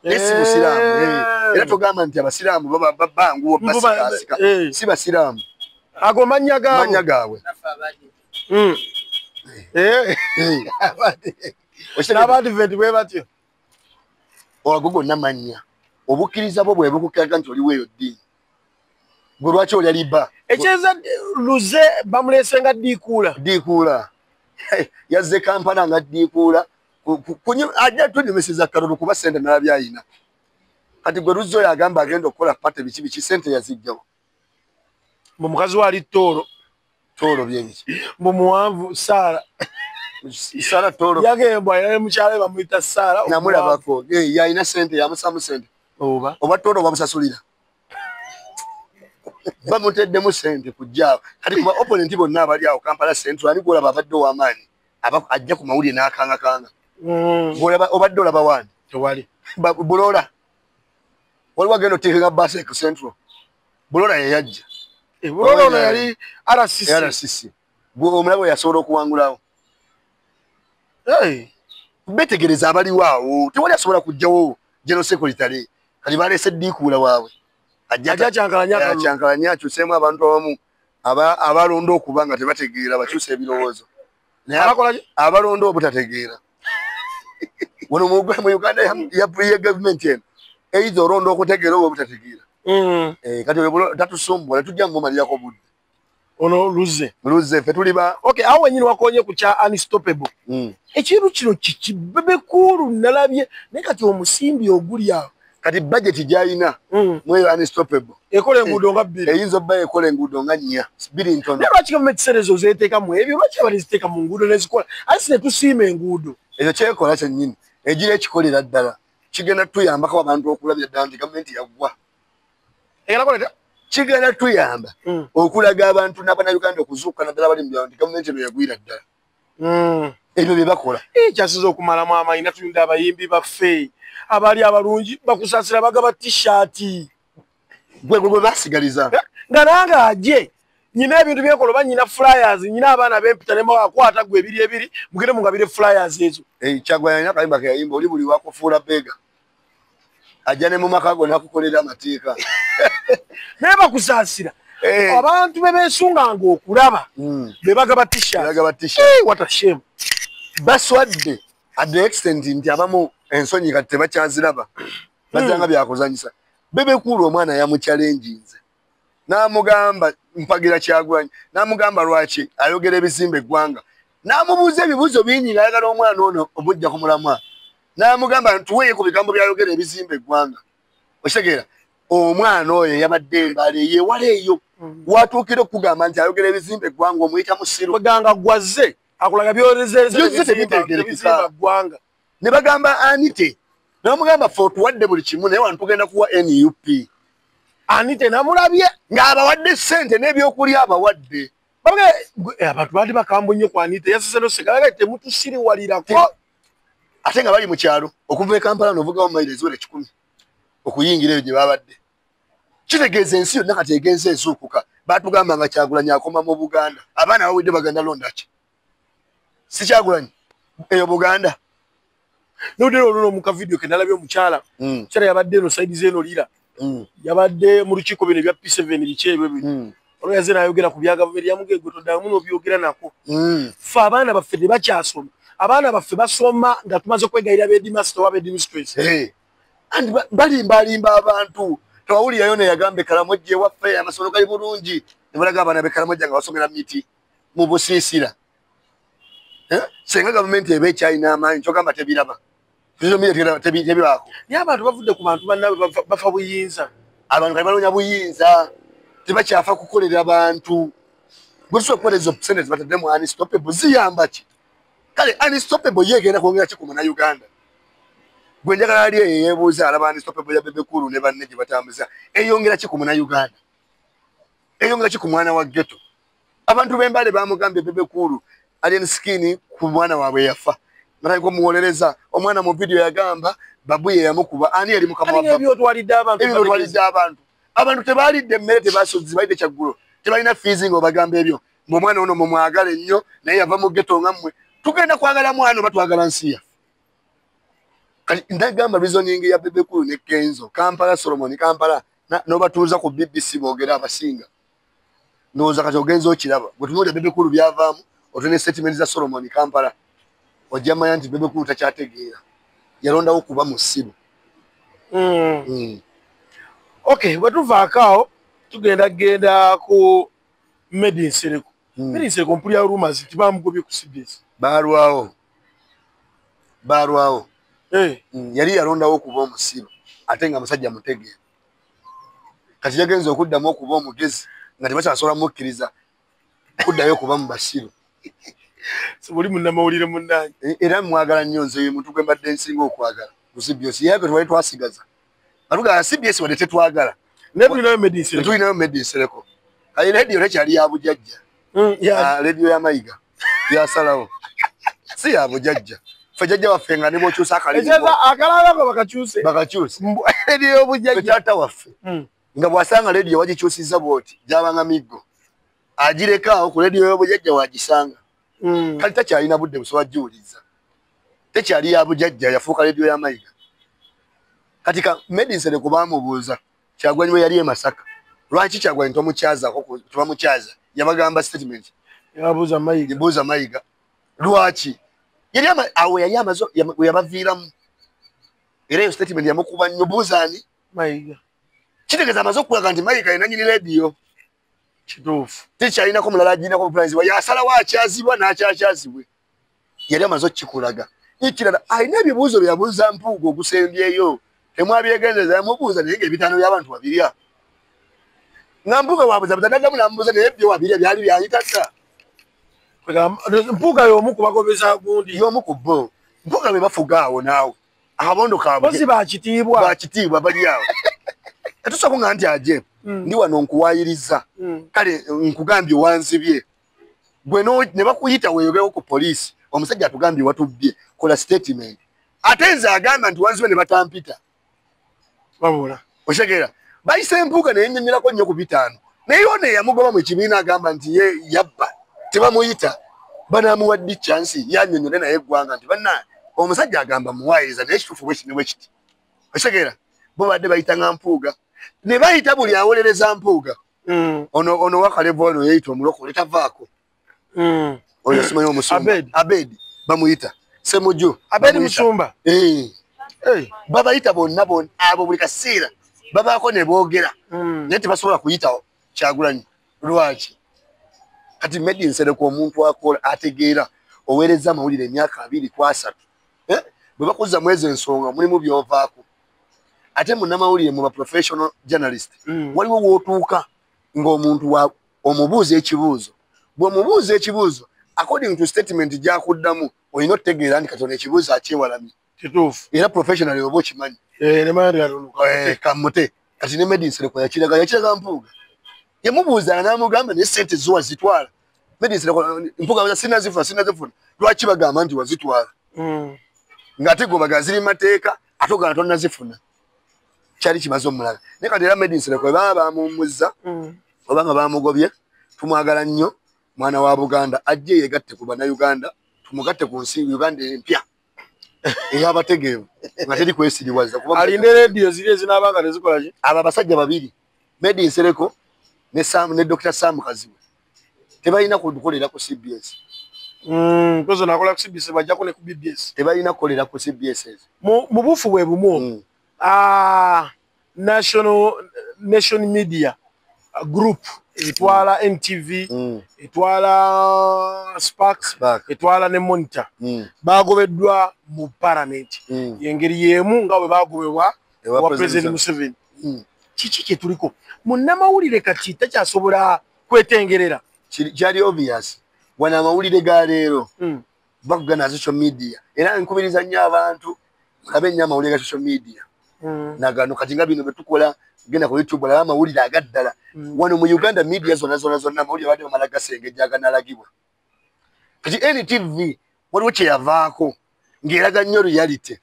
Naye si musiraamu. Era togamba nti abasiraamu baba banguwa basikaasika. Si basiraamu. Ago mannya gaabwe. Mannya gaabwe. N'abadiventi bwe batyo. Ago gonna mannya. Obukkiriza bwo bwe bukukkiriza nti oliwo eyo ddiini. Gwe lwaki olya liba? Ekyeza Luzze bamuleese nga ddiikuula. Ddiikuula. Yazze Kampala nga ddiikuula. Ajja tunyumisiza kalulu kuba ssente nalabye ayina. Kati gwe Luzze oyo agamba agenda okukola pate biki biki ssente yazigjawo. Mbu mukazi we ali Tooro. Tooro bye biki? Mbu muwanvu Saara. Saara Tooro. Yagembwa yali mukyala we bamuyita Saara. Namulabako. Yalina ssente yamusaamu ssente. Oba Tooro bamusasulira. Bamuteddemu ssente kujja. Kati kuba opponent bonna abali awo Kampala Central ani gw'olaba abadde ow'amaanyi ajja ku mawulire n'akangakanga. Obadde olaba waani? Tewali. Bulola. Waliwo agenda oteekenga bbaasi ku Central. Bulola ye yajja. Bulola ono yali RCC. RCC. Omulaba we yasobola okuwangulawo. Beetegereza abaliwo awo. Tewali asobola kujjawo General Secretary. Kati baleese ddiikuula waabwe. Ajja kyankalanya akyuseemu abantu abamu abalonda okuba nga tebategeera bakyuse ebirowoozo. Abalonda obutategeera. Wano mu Uganda ya gavumenti eno eyinza olonda okutegeera oba obutategeera. Kati tatusumbula tujja mumalirako budde. Ono Luzze. Luzze ffe tuli ba. Okay, awo wennyini wakonye ku kya Unstoppable. Ekintu kino kiki Bebe Cool nalabye naye kati omusimbi oguli awo. Kati budget gy'alina mweyo Unstoppable. Ekola enguudo nga bbiri. Eyinza obba ekola enguudo nga nnya, bbiri ntono. Naye lwaki gavumenti ssente ezo zeeteekamu ebyo? Lwaki abaliziteeka mu nguudo nezikola? Ate si ne tusiima enguudo. Ekyo kyekola kyennyini. Egira ekikolera ddala. Kigenda tuyambako abantu okulabira ddala nti gavumenti yaggwa. Kigenda tuyamba okulaga abantu n'Abannayuganda okuzuukuka naddala abali mu byalo nti gavumenti eno yagwira ddala. Ebyo bye bakola. Kyasinze okumalamu amaanyi natuyunda abayimbi baffe abaali abalungi bakusaasira bagaba t-shirt. Gwe gwe basigaliza. Nga nange aje nyina ebintu byenkola oba nyina flyers nyina abaana bempita ne mbakwata gwe ebiri ebiri mugende mungabire flyers ezo. Kyagulanyi alina akayimba ke yayimba oli buli wakufuula bega. Ajja ne mu maka go n'akukolera amateeka. Naye bakusaasira. Abantu be beesunganga okulaba be bagaba t-shirt. Bagaba t-shirt. What a shame. Baswadde at the extent nti abamu ensonyi kati tebakyaziraba. Bazanga byakuzanyisa. Bebe Cool omwana yamuchallenginze. N'amugamba mpagira Kyagulanyi. N'amugamba lwaki ayogera ebizimbe eggwanga. N'amubuuza ebibuuzo bingi ng'ayagala omwana ono omujja ku mulamwa. N'amugamba ntuweeye ku bigambo byayogera ebizimba eggwanga. Okitegeera omwana oyo yabadde Embale yewala eyo watuukira okugamba nti ayogera ebizimba eggwanga omuyita musiru. Kweganga gwazze akulaga byolezereza ggwanga. Ne bagamba Anite n'amugamba ffe otuwadde buli kimu naye wano tugenda kuwa NUP. Anite namulabye ng'abawadde ssente n'ebyokulya abawadde. Abantu baali bakambwe nnyo ku Anite yasese n'oseka temutusiriwalirako. Ate nga bali mu kyalo okuva e Kampala n'ovugawo mayiro eziwera 100 okuyingira eyo gye babadde. Kitegeeza ensi yonna kati egenze ezuukuka. Baatugamba nga Kyagulanyi akoma mu Buganda. Abaana bawedde bagenda londa ki? Si Kyagulanyi eyo Buganda. N'odera olwo mu kavidiyo ke nalabye omukyala. Omukyala yabadde eno sayidi z'eno Lira. Yabadde mu lukiiko bino ebya P7 biki ebyo bino. Olwo yazze n'ayogera ku bya gavumenti yamugamba gwe toddamu n'obyogera nako. Ffe abaana baffe tebakyasoma. Abaana baffe basoma nga tumaze okwegayirira ba headmaster oba headmistress. Anti balimbalimba abantu. Tewawulirayo ne yagamba Karamojja ewaffe amasomero gali bulungi. Ne balaga abaana b'e Karamojja nga basomera miti mu busiisira. Singa gavumenti eba ekyalina amaanyi kyogamba tebiraba. Tebibaako. Naye abantu bavudde ku bantu bannaabwe bafa buyinza. Abantu kati banoonya buyinza. Tebakyafa kukolera bantu. Gwe tusobola okukola ezo ssente ze batadde mu Unstoppable ziyamba ki? Kale Unstoppable ye egenda kwongera ki ku Munnayuganda? Gwe njagala ali eyo yeebuuza alaba Unstoppable ya Bebe Cool ne banne gye batambuza eyongera ki ku Munnayuganda? Eyongera ki ku mwana wa ghetto? Abantu b'Embale bamugambye Bebe Cool Alien Skin ku mwana waabwe yafa. Natandika omuwolereza omwana mu vidiyo yagamba babu ye yamukuba. Ani yali mukama wa Babu? Ebyotwalidde abantu. Ebyotwalidde abantu. Abantu tebalidde emmere, tebasozi balidde kyaggulo. Tebalina fees ng'obagamba ebyo. Mbu omwana ono mumwagale nnyo naye yava mu ghetto nga mmwe. Tugenda kwagala mwana oba twagala nsi yaffe? Kati ndagamba reasoning ya Bebe Cool ne Kenzo, Kampala Solomon, Kampala n'obatuuza ku BBC boogera abasinga. Ndowooza kati ogenza okiraba. Bwe tunuulira Bebe Cool byavaamu, otune statement za Solomon Kampala. Ojja manya nti Bebe Cool takyategeera. Yalondawo kuba musiru. Okay, bwe tuvaako awo tugenda genda ku Medi Nsereko. Medi Nsereko mpulira rumors nti bamugobye ku CBS. Baalwawo. Baalwawo. Yali yalondawo okuba omusiru ate nga musajja mutegeevu. Kati yagenze okuddamu okuba omugezi nga tebakyasobola mukkiriza kuddayo okuba mu basiru. Buli munnamawulire munnange. Era mwagala nnyo nze ye muntu gwe mbadde nsinga okwagala ku CBS. Ye gwe twali twasigaza. Batugamba CBS wadde tetwagala. Naye tulinayo Medi Nsereko. Tulinayo Medi Nsereko. Kale rediyo tekyali ya bujajja. Rediyo ya Mayiga yasalawo. Si ya bujajja. Ffe jjajja waffe nga ne bw'okyusa akalimi. Akalabako bakakyuse. Bakakyuse. Rediyo y'obujjajja. Taata waffe. Nga bw'asanga rediyo wagikyusizza bw'oti gyabanga miggo. Agireka awo ku rediyo y'obujjajja wagisanga. Kale takyalina budde busobola giwuliriza. Tekyali ya bujjajja yafuuka rediyo ya Mayiga. Kati ka Medi Nsereko baamubuuza Kyagulanyi bwe yali e Masaka. Lwaki Kyagulanyi tomukyazaako tebamukyaza? Yabagamba statement. Yabuuza Mayiga. Yabuuza Mayiga. Lwaki? Yali awo yali amaze we yabaviiramu. Era eyo statement yamukuba nnyo. Buuza ani? Mayiga. Kitegeeza amaze okulaga nti Mayiga ye nannyini rediyo. Kituufu. Tekyalinako mulala agirinako obuvunaanyizibwa. Yasalawo akyazibwa n'akyakyazibwe. Yali amaze okukikulaga. Ekirala alina ebibuuzo bye yabuuza Mpuuga ogusembyeyo. Temwabyegendereza yamubuuza naye ng'ebitaano by'abantu babirya. Nga Mpuuga bw'abuuzabuuza n'addamu n'amubuuza naye byo wabirya byali byayita dda. Mpuuga y'omu ku bagobeza gundi. Y'omu ku bo. Mpuuga be bafuga awo naawe. Akabondo kaabwe. Bosi bakitiibwa. Bakitiibwa bali awo. Tetusobola kuŋŋamba nti aje. Ndi wano nkuwaayiriza. Kale nkugambye wanzibye. Gwe ne bakuyita weeyogereko ku poliisi. Omusajja atugambye watubbye. Kola statement. Ate nze agamba nti wanzibye ne batampita. Wabula. Otegeera. Bayise Mpuuga ne yennyonnyolako nnyo ku bitaano. Naye ono eyamugoba mu kibiina agamba nti ye yabba. Tebamuyita. Banaamuwa ddi chance yannyonnyole naye eggwanga nti banna omusajja agamba muwaayiriza naye ekituufu bwe kino bwe kiti. Otegeera. Bo badde bayitanga Mpuuga. Ne bayita buli awolereza Mpuuga. Ono Wakalevu ono yeeyita omulokole tavaako. Oyo simanyi omusumba. Abedi bamuyita. Semuju. Abedi Musumba. Babayita bonna bonna abo buli kaseera babaako ne boogera. Naye tebasobola kuyita Kyagulanyi. Lwaki? Kati Medi Nsereko omuntu akola ategeera oweereza amawulire emyaka 2 ku 3. Bwe bakuzza mwezi ensonga mulimu by'ovaako. Ate munnamawulire mu ba professional journalist waliwo w'otuuka ng'omuntu omubuuza ekibuuzo. Bw'omubuuza ekibuuzo according to statement gy'akuddamu olina otegeera nti katono ekibuuzo akyewalamye. Kituufu. Era professional oba okimanyi. Kamute. Kati ne Medi Nsereko yakiraga Mpuuga. Yamubuuza n'amugamba naye ssente zo wazitwala. Medi Nsereko Mpuuga sinazifuna. Lwaki bagamba nti wazitwala? Ng'ate gwe bagamba ziri mateeka ate ogamba tonnazifuna. Kyali kimaze omulaga. Naye kati era Medi Nsereko bwe baba bamuwummuzza oba nga bamugobye, tumwagala nnyo mwana wa Buganda ajje yegatte ku Bannayuganda, tumugatte ku nsi Uganda empya ey'abategeevu nga teri kwesiriwaza. Alinde rediyo ziri ezinaaba nga tezikola ki? Abo abasajja babiri, Medi Nsereko ne Dr. Sam Kazibwe tebalina kukolera ku CBS. Mpozi nakola ku CBS bajjako ne ku BBS. Tebalina kukolera ku CBS. Mu buufu bwe bumu Nation Media Group etwala NTV, etwala Sparks, etwala ne Monitor. Bagobeddwa mu parliament. Engeri y'emu nga bwe bagobebwa wa President Museveni. Kiki kye tuliko? Munnamawulire kati takyasobola kwetengerera. Kyali obvious. Wano amawulire ga leero bakugana social media. Era nkubiriza nnyo abantu mulabe nnyo amawulire ga social media. Nagano kati nga bino bye tukola genda ku YouTube olaba amawulire agaddala. Wano mu Uganda media zonna zonna zonna amawulire badde bamala gasengejja aganalagibwa. Kati NTV waliwo kye yavaako ng'eraga nnyo reality.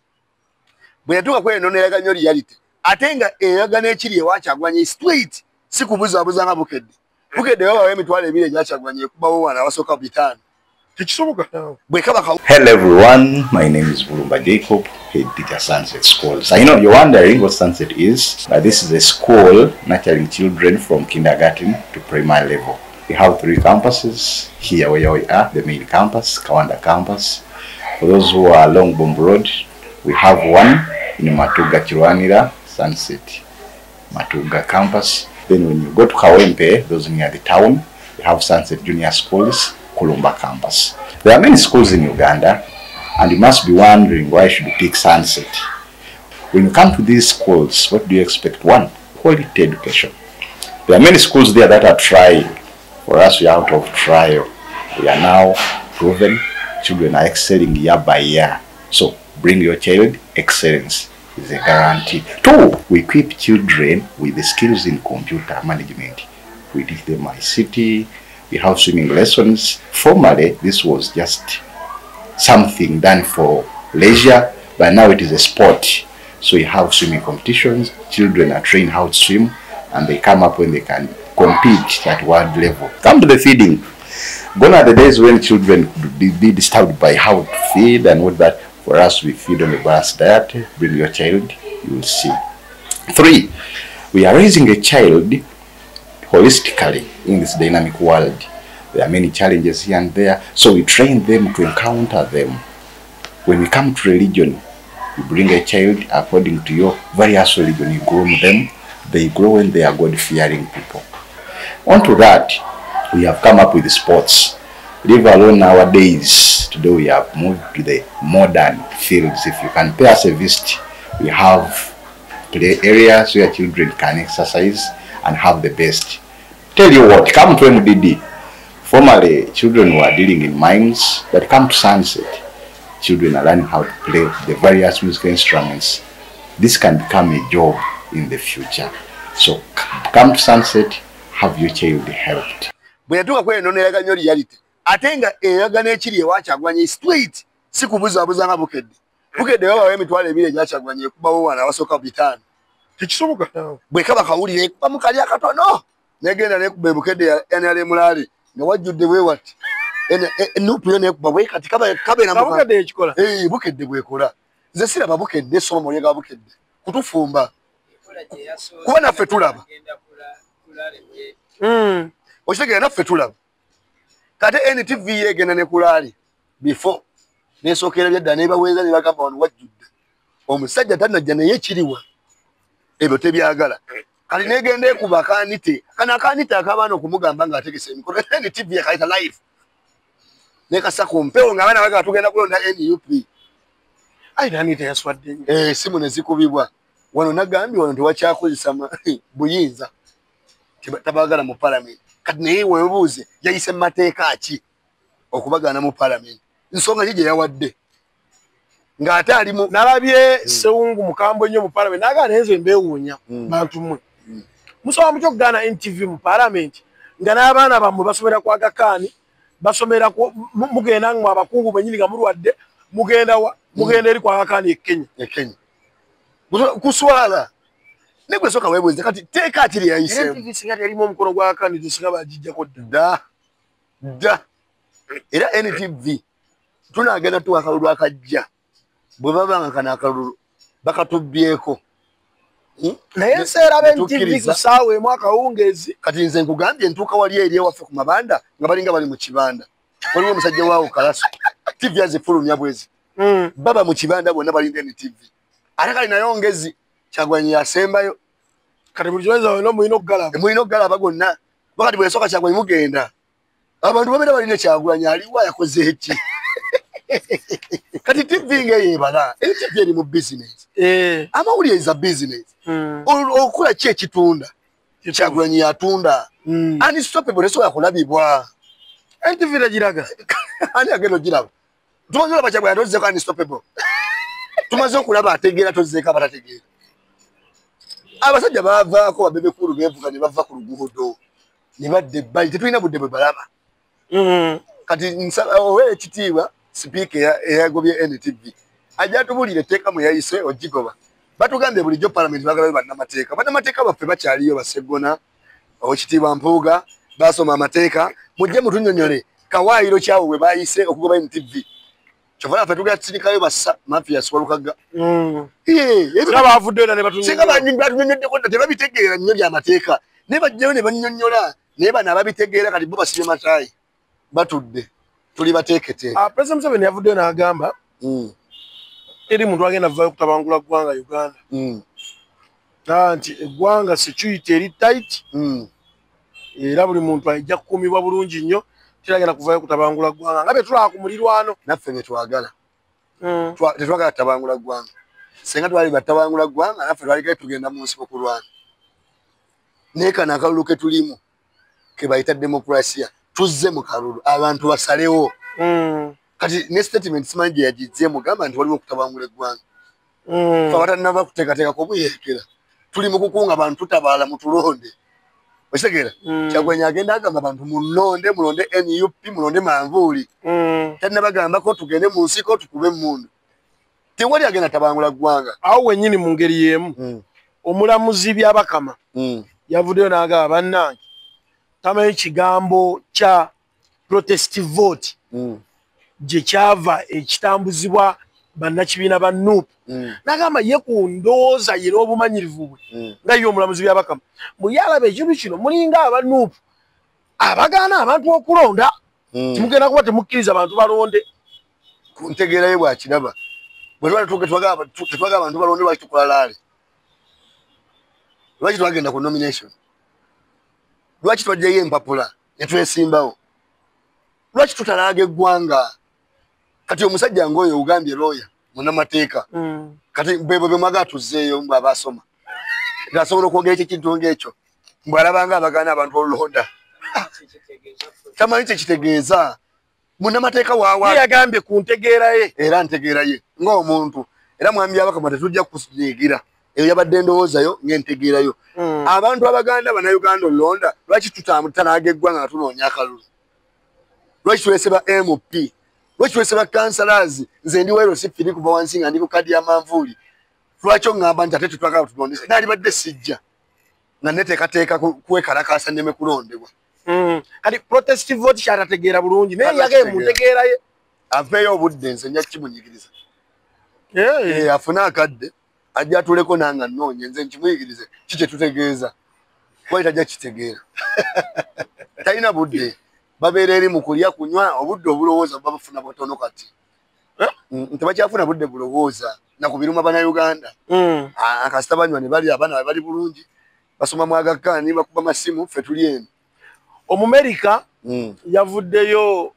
Bwe yatuuka ku eno n'eraga nnyo reality. Ate nga eraga n'ekiri ewa Kyagulanyi straight si kubuzaabuza nga Bukedde. Bukedde wabawo emitwalo ebiri egya Kyagulanyi ekubawo wano abasooka 5. Tekisoboka. Bwe kaba Hello everyone, my name is Bulumba Jacob, head teacher Sunset Schools. I know you're wondering what Sunset is, but this is a school nurturing children from kindergarten to primary level. We have 3 campuses here where we are, the main campus, Kawanda campus. For those who are along Bomb Road, we have one in Matuga Chirwanira, Sunset Matuga campus. Then when you go to Kawempe, those near the town, we have Sunset Junior Schools, Kulumba campus. There are many schools in Uganda, and you must be wondering why should you pick Sunset. When you come to these schools, what do you expect? One, quality education. There are many schools there that are trying. For us, we are out of trial. We are now proven. Children are excelling year by year. So bring your child, excellence is a guarantee. 2, we equip children with the skills in computer management. We teach them ICT. We have swimming lessons. Formerly, this was just something done for leisure, but now it is a sport. So you have swimming competitions. Children are trained how to swim, and they come up when they can compete at world level. Come to the feeding. Gone are the days when children could be disturbed by how to feed and what that. For us, we feed on a balanced diet. Bring your child, you will see. 3, we are raising a child holistically in this dynamic world. There are many challenges here and there, so we train them to encounter them. When we come to religion, you bring a child according to your various religion, you groom them, they grow when they are God-fearing people. Onto that, we have come up with sports. Leave alone nowadays, today we have moved to the modern fields. If you can pay us a visit, we have play areas where children can exercise and have the best. Tell you what, come to MDD. Formerly, children were dealing in mines, but come to Sunset, children are learning how to play the various musical instruments. This can become a job in the future. So come to Sunset, have your child helped. Bwe yatuuka ku eno n'eraga nnyo reality. Ate nga eraga n'ekiri ewa Kyagulanyi straight si kubuzaabuza nga Bukedde. Bukedde wabawo emitwalo ebiri egya Kyagulanyi ekubawo wano abasooka 5. Tekisoboka. Bwe kaba kawulire ekubamu kali akatono negenda nekuba Bukedde ya NRM rally nga wajjudde bwe wati. NUP yo nekuba bwe kati kabeera mu Bukedde ekikola. Bukedde bw'ekola. Nze siraba Bukedde soma mawulire ga Bukedde kutufumba. Kuba naffe tulaba. Okitegeera naffe tulaba. Kati NTV yegenda ne kulaali before nesookera byadda nebaweereza ne bagamba wano wajjudde. Omusajja tannajja naye kiriwa. Ebyo tebyagala. Kati negenda ekuba akanite. Kano akanite ak'abaana okumugamba ng'ategese emikolo. NTV yakayita live. Nekasa ku mpewo ng'abaana bagamba tugenda kulonda NUP. Ayi nani teyaswadde nnyo. Essimu ne zikubibwa. Wano nagambye wano tewakyakozesa buyinza, tabaagala mu palamenti. Kati naye weebuuze yayise mu mateeka ki okubagaana mu palamenti? Nsonga ki gye yawadde ng'ate ali mu Nalabye Sewungu mukambwe nnyo mu palamenti n'agaana, nze mbeewuunya, bantu mmwe musobola mutya okugaana NTV mu palamenti nga n'abaana bammwe basomera ku Aga Khan, basomera mugenda mmwe abakungu bennyini nga mulwadde mugenda wa? Mugenda eri ku Aga Khan e Kenya. E Kenya kuswala. Ne gwe soka weebuuze kati teeka ki lye yayiseemu? NTV singa terimu omukono gwa Aga Khan, singa bagijjako dda. Dda dda. Era NTV tunaagenda tuwa akalulu akajja, bwe baba nga kano akalulu bakatubbyeko. Naye nseera be NTV ku ssaawa 1 akawungeezi. Kati nze nkugambye ntuuka wali eri ewaffe ku mabanda nga balinga bali mu kibanda, waliwo omusajja waawo Kalaso, TV azifulumya bwezi. Baba mu kibanda bonna balinda NTV, ate kali nayo ngezi Kyagulanyi yasembayo. Kati buli kyonza wonna mulina okugalaba. Mulina okugalaba gonna. Wakati bwesooka Kyagulanyi mugenda, abantu babeera balina Kyagulanyi aliwo yakoze eki. Kati TV ng'eyo ebala, eri TV eri mu business. Amawulire is a business. Okukola ki ekitunda? Kyagulanyi yatunda. Unstoppable tesobola kulabibwa. NTV tegiraga. Ani agenda ogiraba? Tumaze olaba Kyagulanyi tozzeeko unstoppable. Tumaze okulaba ategeera, tozzeeko abatategeera. Abasajja baavaako ba Bebe Cool beevuga ne bava ku luguudo ne badda ebbali, tetulina budde bwe balaba. Kati owa ekitiibwa sipiika eyagobye NTV ajja atubuulire etteeka mwe yayise ogigoba. Batugambye bulijjo palamenti baagalayo bannamateeka. Bannamateeka baffe bakyaliyo, Baseggona, Owekitiibwa Mpuuga, basoma amateeka, mujje mutunnyonnyole kawaayiro kyawo bwe bayise okugoba NTV. Kyova naffe tugenda tusindikayo bassa Mathias Walukaga. Singa bavuddeyo ne Singa batunnyonnyoddeko dda, tebabitegeera nnyo byamateeka, naye bajjayo ne bannyonnyola. Naye bano ababitegeera kati bo basibye mataayi batudde, tuli bateeketeeke. President Museveni yavuddeyo n'agamba teri muntu agenda vaayo kutabangula ggwanga Uganda, nti eggwanga security eri tight, era buli muntu ajja kukuumibwa bulungi nnyo, teragenda kuvaayo kutabangula ggwanga nga bye tulaba ku mulirwano. Naffe bye twagala. Tetwagala kutabangula ggwanga. Singa twali batabangula ggwanga, naffe twalikale tugenda mu nsiko kulwana. Naye kano akalulu ke tulimu ke bayita demokrasiya, tuzze mu kalulu abantu basalewo. Kati ne statement simanyi gye yagizze mugamba nti waliwo okutabangula eggwanga. Fe abatannava kuteekateeka kubuyeekera tuli mu kukunga abantu, tutabaala mutulonde, okitegeera? Kyagulanyi agenda agamba abantu mulonde, mulonde NUP, mulonde manvuuli. Tannabagambako tugende mu nsiko tukube emmundu. Tewali agenda tabangula ggwanga. Awo wennyini mu ngeri y'emu, omulamuzi Byabakama yavuddeyo n'agamba bannange tamanyi kigambo kya protest vote gye kyava ekitambuzibwa bannakibiina ba NUP. N'agamba ye ku ndowooza ye n'obumanyirivu bwe nga ye omulamuzi Byabakama bwe yalaba ekintu kino, mulinga aba NUP abagaana abantu okulonda, timugenda kuba temukkiriza bantu balonde. Ku ntegeera ye bw'akiraba, bwe twali tetwagala abantu balonde, lwaki tukola rally? Lwaki twagenda ku nomination? Lwaki twajjayo empapula ne twesimbawo? Lwaki tutalaaga eggwanga? Kati omusajja ng'oyo ogambye looya munnamateeka, kati bwebwe bwe mwagala tuzzeeyo mbw abasoma ng'asobola okwogera ekyo ekintu ng'ekyo, mbw alabanga abagaana abantu olulonda, tamanyi kyekitegeeza. Munnamateeka waawa? Ye yagambye ku ntegeera ye. Era ntegeera ye ng'omuntu. Era mwami Byabakama, tetujja kunyiigira, eyo yabadde endowoozayo ng'entegeerayo. Abantu abaganda bannayuganda olulonda, lwaki tutalaaga eggwanga nga tunoonya akalulu? Lwaki tulese ba MP? Lwaki tulese ba councillors? Nze ndi wa LC 3 kuva wansi nga ndi ku kadi ya manvuuli. Lwaki oŋŋamba nti ate tetwagala tulondese? Naalibadde sijja nga neteekateeka kwekalakaasa nneme kulondebwa. Kati protest vote kyatategeera bulungi, naye yagaye mu ntegeera ye. Aveeyo obudde, nze nja kimunyigiriza. Afune akadde ajja atuleko nanga nnoonye nze nkimuyigirize ki kyetutegeeza, kuba tajja kitegeera, talina budde. Babeera eri mu kulya, kunywa, obudde obulowooza buba bafuna butono kati. Tebakyafuna budde bulowooza nakubiruma bannayuganda. Akasita banywa ne bali, abaana bali bulungi, basoma mu Aga Khan, bakuba masimu, ffe tuli eno. Omumerika yavuddeyo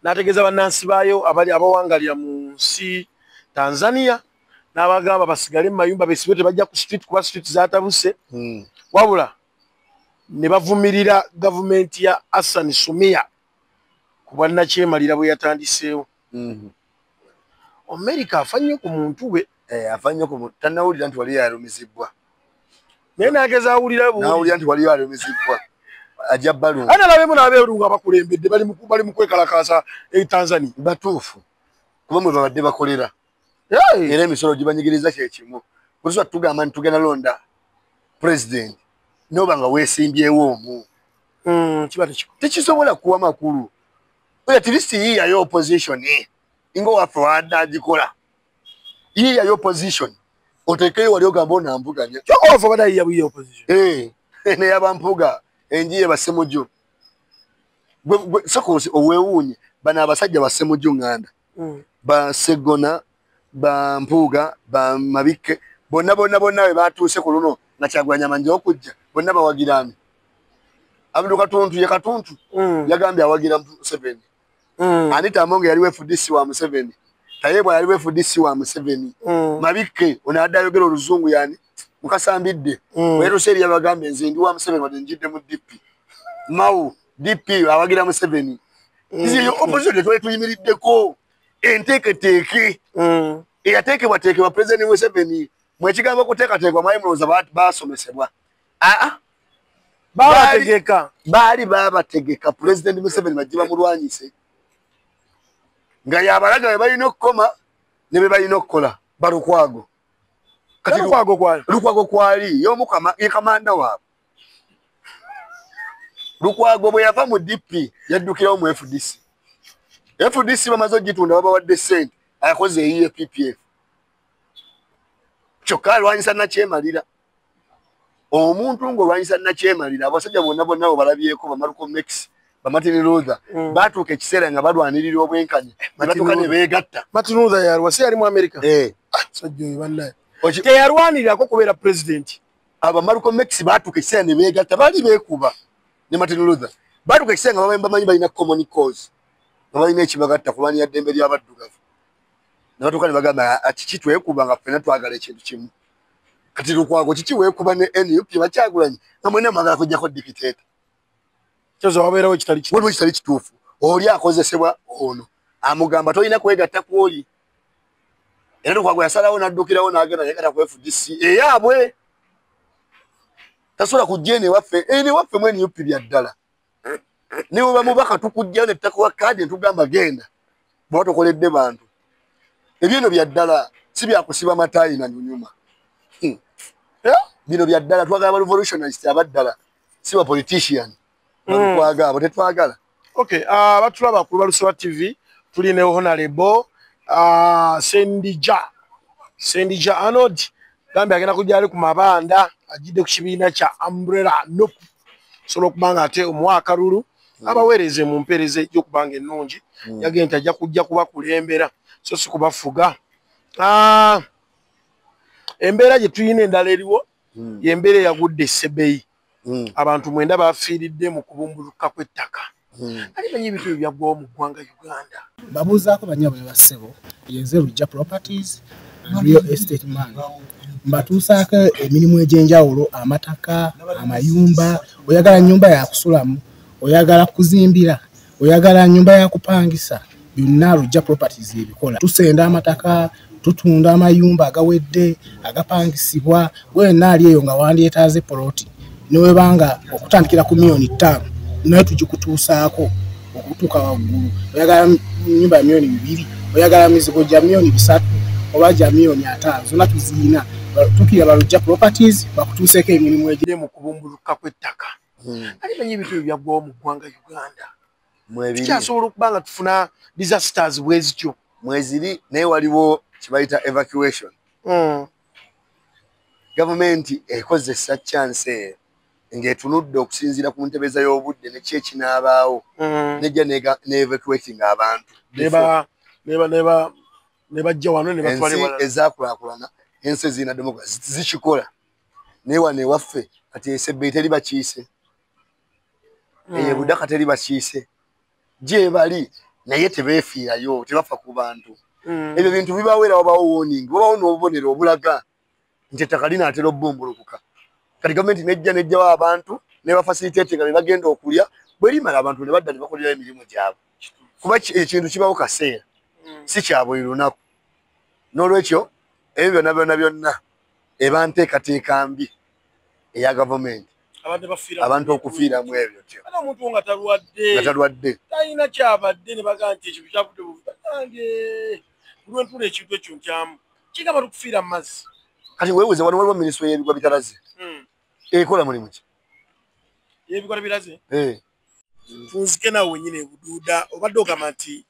n'ategeeza bannansi baayo abali abawangalira mu nsi Tanzania n'abagamba basigale mu mayumba besibe tebajja ku street kuba street zatabuse. Wabula ne bavumirira gavumenti ya Hassan Sumia ku bwannakyemalira bwe yatandiseewo. America afa nnyo ku muntu we. Afa nnyo ku muntu, tannawulira nti waliyo alumizibwa. Naye n'ageza awulira buwulira. N'awulira nti waliyo alumizibwa. Ajja balunga. Ana nabemu n'abeeru nga bakulembedde bali mu kwekalakaasa e Tanzania. Batuufu. Kuba mwe babadde bakolera. Era emisolo gibanyigiriza kye kimu. Kusobola tugamba nti tugenda londa president n'oba nga weesimbyewo omu. Kiba tekisobola kuwa makulu. At least yiiyayo opposition nga waffe wadde agikola. Yiiyayo opposition oteekeyo wali ogamba onampuganya. Kyokka waffe obadde ayiiya buyiiya opposition. Neyaba Mpuuga enjiye Basemuju. Sooka oweewuunye bano abasajja Basemuju Nganda. Ba Ssegona, ba Mpuuga, ba Mabikke bonna bonna bonna bwe batuuse ku luno nga Kyagulanyi amanyi okujja bonna bawagira ani? Abdu Katuntu ye Katuntu yagambye awagira Museveni. Anita Among yaliwo FDC wa Museveni. Tayebwa yaliwo FDC wa Museveni. Mabikke ono adde ayogera oluzungu yani Mukasambidde. Weeruse eri yabagambye nze ndi wa Museveni wadde njidde mu DP. Mao DP awagira Museveni. Eyo opposition twali tuyimiriddeko enteeketeeke eyateekebwateekebwa President Museveni. Mwekigambo okuteekateekwa mwali mulowooza baasomesebwa. Babategeka. Baali babategeka President Museveni bajje bamulwanyise. Nga yabalaga bwe balina okukoma ne bwe balina okukola Balukwago. Kati Lukwago kwali? Lukwago kwali y'omu ye kamanda waabwe. Lukwago bwe yava mu DP yaddukirawo mu FDC. FDC bamaze ogitunda babawadde ssente akoze eyiye PPF. Kyokka alwanyisa nnakyemalira. Omuntu ng'olwanyisa nnakyemalira abasajja bonna bonna balabyeko ba Malcolm X, ba Martin Luther baatuuka ekiseera nga balwanirira obwenkanya ne batuuka ne beegatta. Martin Luther yalwa si yali mu America? Sajja oyo bannaye. Teyalwanirirako kubeera president. Aba Malcolm X baatuuka ekiseera ne beegatta baali beekuba ne Martin Luther. Baatuuka ekiseera nga bamanyi balina common cause nga balina ekibagatta kulwanira ddembe ly'abaddugavu. Ne batuuka ne bagamba kiki twekuba nga ffenna twagala ekintu kimu. Kati Lukwago kiki weekuba ne NUP Bakyagulanyi nga mwenna mwagala kuggyako dictator. Kyoza wabeerawo ekitali kituufu. Waliwo ekitali kituufu. Oli akozesebwa ono amugamba tolina kwegatta kw'oli. Era Lukwago yasalawo n'addukirawo n'agenda yeegatta ku FDC eyaabwe. Tasobola kujja eno ewaffe. Eno ewaffe mu NUP bya ddala. Ne bwe bamubaka tukuggyayo ne tutakuwa kaadi ne tugamba genda bw'oba tokoledde bantu. Ebyeno bya ddala si bya kusiba mataayi na nyunyuma. Bino bya ddala twagala ba revolutionist abaddala si ba politician. Balukwago abo tetwagala. Okay, abatulaba ku Lubalusewa TV tuli ne Honorable Sendija Arnold gambe agenda kujja ali ku mabanda ajidde ku kibiina kya Umbrella NUP. Sobola okubanga ate omuwa akalulu abaweereze mu mpeereza egy'okubanga ennungi. Yagenda ajja kujja kubakulembera so si kubafuga. Embeera gye tulina endala eriwo y'embeera eyagudde Essebeyi. Abantu 9 bafiiridde mu kubumbuluka kw'ettaka. Ali manyi ebintu ebyo byaggwawo mu ggwanga Uganda. Babuuzaako bannyabo ne bassebo, yenze Lujja Properties and Real Estate Man. Mbatuusaako emirimu egy'enjawulo, amataka, amayumba, oyagala nnyumba ya kusulamu, oyagala kuzimbira, oyagala nnyumba ya kupangisa, byonna Lujja Properties ebikola. Tusenda amataka, tutunda amayumba agawedde, agapangisibwa, wenna ali eyo nga wandyetaaze poloti. Niwebanga okutandikira ku miliyoni 5 naye tugikutuusaako okutuuka waggulu. Oyagala nnyumba ya miliyoni 2, oyagala mizigo gya miliyoni 3 oba gya miliyoni 5, zonna tuzirina. Tukira ba Lujja Properties bakutuuseeko emirimu egiri mu kubumbuluka kw'ettaka. Ali manyi ebintu ebyo byaggwawo mu ggwanga Uganda. Tukyasobola okuba nga tufuna disasters bwe zityo. Mweziri naye waliwo kye bayita evacuation. Gavumenti ekozesa chance eyo ng'etunudde okusinziira ku ntebeza y'obudde ne ki ekinaabaawo nejja ne evacuating abantu. Ne bajja wano ne batwala ewalala. Ensi ezaakulaakulana, ensi ezirina democracy zikikola. Naye wano ewaffe kati Esebbeyi teri bakiise. Eyo Budaka teri bakiise. Gye bali naye tebeefiirayo, tebafa ku bantu. Ebyo bintu bibaawo era wabaawo warning, wabaawo n'obubonero obulaga nti ettaka linaatera obbumbulukuka. Kati gavumenti nejja nejjawo abantu nebafacilitate nga bebagenda okulya, bwe limala abantu ne badda ne bakolerayo emirimu gyabwe, kuba ekintu kibawo kaseera, si kya buli lunaku. N'olwekyo ebyo byonna byonna byonna eba nteekateeka mbi eya gavumenti, abantu okufiiramu ebyo tyo. Omuntu nga talwadde, talina kyabadde, ne bagamba nti ekintu kyavudde buvange lwentula ekintu ekyo nkyamu kigamba tukufiira mu mazzi. Kati weebuuze, wano waliwo minisitule y'ebigwa bitalaze, ekola mulimu ki? Y'ebigwa biraze? Tunzike naawe wennyini ebuduuda, obadde ogamba nti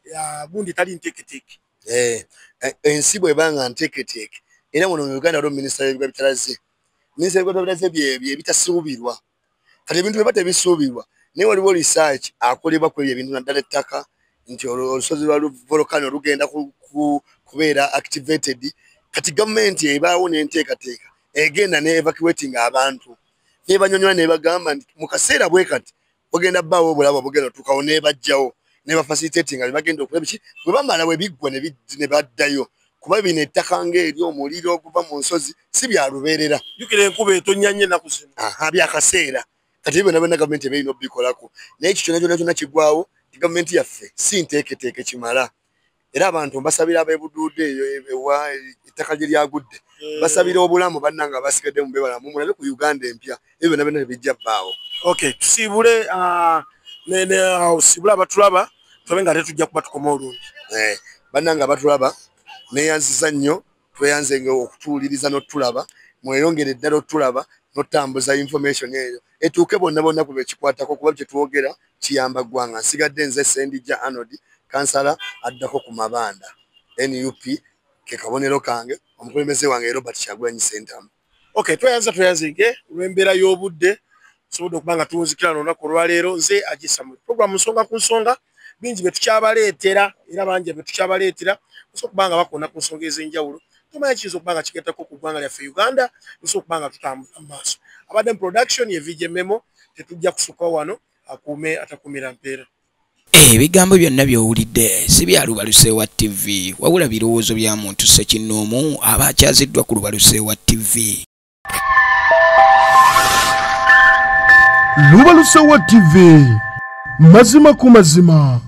gundi tali nteeketeeke. Ensi bw'eba nga nteeketeeke, era muno mu Uganda waliwo minisitule y'ebigwa bitalaze. Minisitule y'ebigwa bitalaze byebyo ebitasuubirwa. Kati ebintu bweba tebisuubirwa, naye waliwo research akolebwa ku ebyo ebintu, naddala ettaka, nti olusozi lwa volcano lugenda kubeera activated. Kati gavumenti ebaawo n'enteekateeka egenda ne evacuating abantu, nebanyonyola nebagamba nti mu kaseera bwe kati ogenda bbaawo obulabo obugenda otuukawo, nebajjawo nebafacilitating nga bebagenda okulaba biki. Bwe bamala bwe biggwa ne baddayo, kuba bino ettaka ng'eri omuliro oguva mu nsozi si bya lubeerera. Jjukira enkuba etonnya nnyo ennaku zino. Aha, byakaseera. Kati ebyo byonna byonna gavumenti eba erina obikolako, naye ekyo kyonna kyonna kyonna kiggwawo nti gavumenti yaffe si nteeketeeke kimala. Era abantu mbasabira ab'ebuduuda eyo ewa ettaka gye lyagudde, basabira obulamu bannanga abasigadde mu bebalamu, mulabe ku Uganda empya, ebyo byonna byonna tebijja bbaawo. Okay, tusiibule osiibule abatulaba, tulabe nga ate tujja kuba tukoma olungi. Bannanga abatulaba, neeyanziza nnyo, tweyanze okutuwuliriza n'otulaba. Mweyongere ddala otulaba n'otambuza information eyo etuuke bonna bonna ku bekikwatako, kuba kye twogera kiyamba ggwanga. Nsigadde nze Sendijja Arnold, kansala addako ku Mabanda, NUP ke kabonero kange, omukulembeze wange Robert Kyagulanyi Ssentamu. Okay, tweyanza tweyanzige olw'embeera y'obudde tusobodde okuba nga tuwunzikira n'olunaku olwaleero. Nze Agisa mu program Nsonga ku Nsonga, bingi bye tukyabaleetera, era bangi bye tukyabaleetera osobola okuba nga bakona ku nsonga ez'enjawulo. Tumanya kiyinza okuba nga kigattako ku ggwanga lyaffe Uganda, tusobola okuba nga tutambula mu maaso. Abadde mu production ye VJ Memo, tetujja kusukka wano, akuume atakuumira mpeera. Ebigambo byonna by'owulidde si bya Lubalusewa TV, wabula birowoozo bya muntu ssekinnoomu aba akyaziddwa ku Lubalusewa TV. Lubalusewa TV, mazima ku mazima.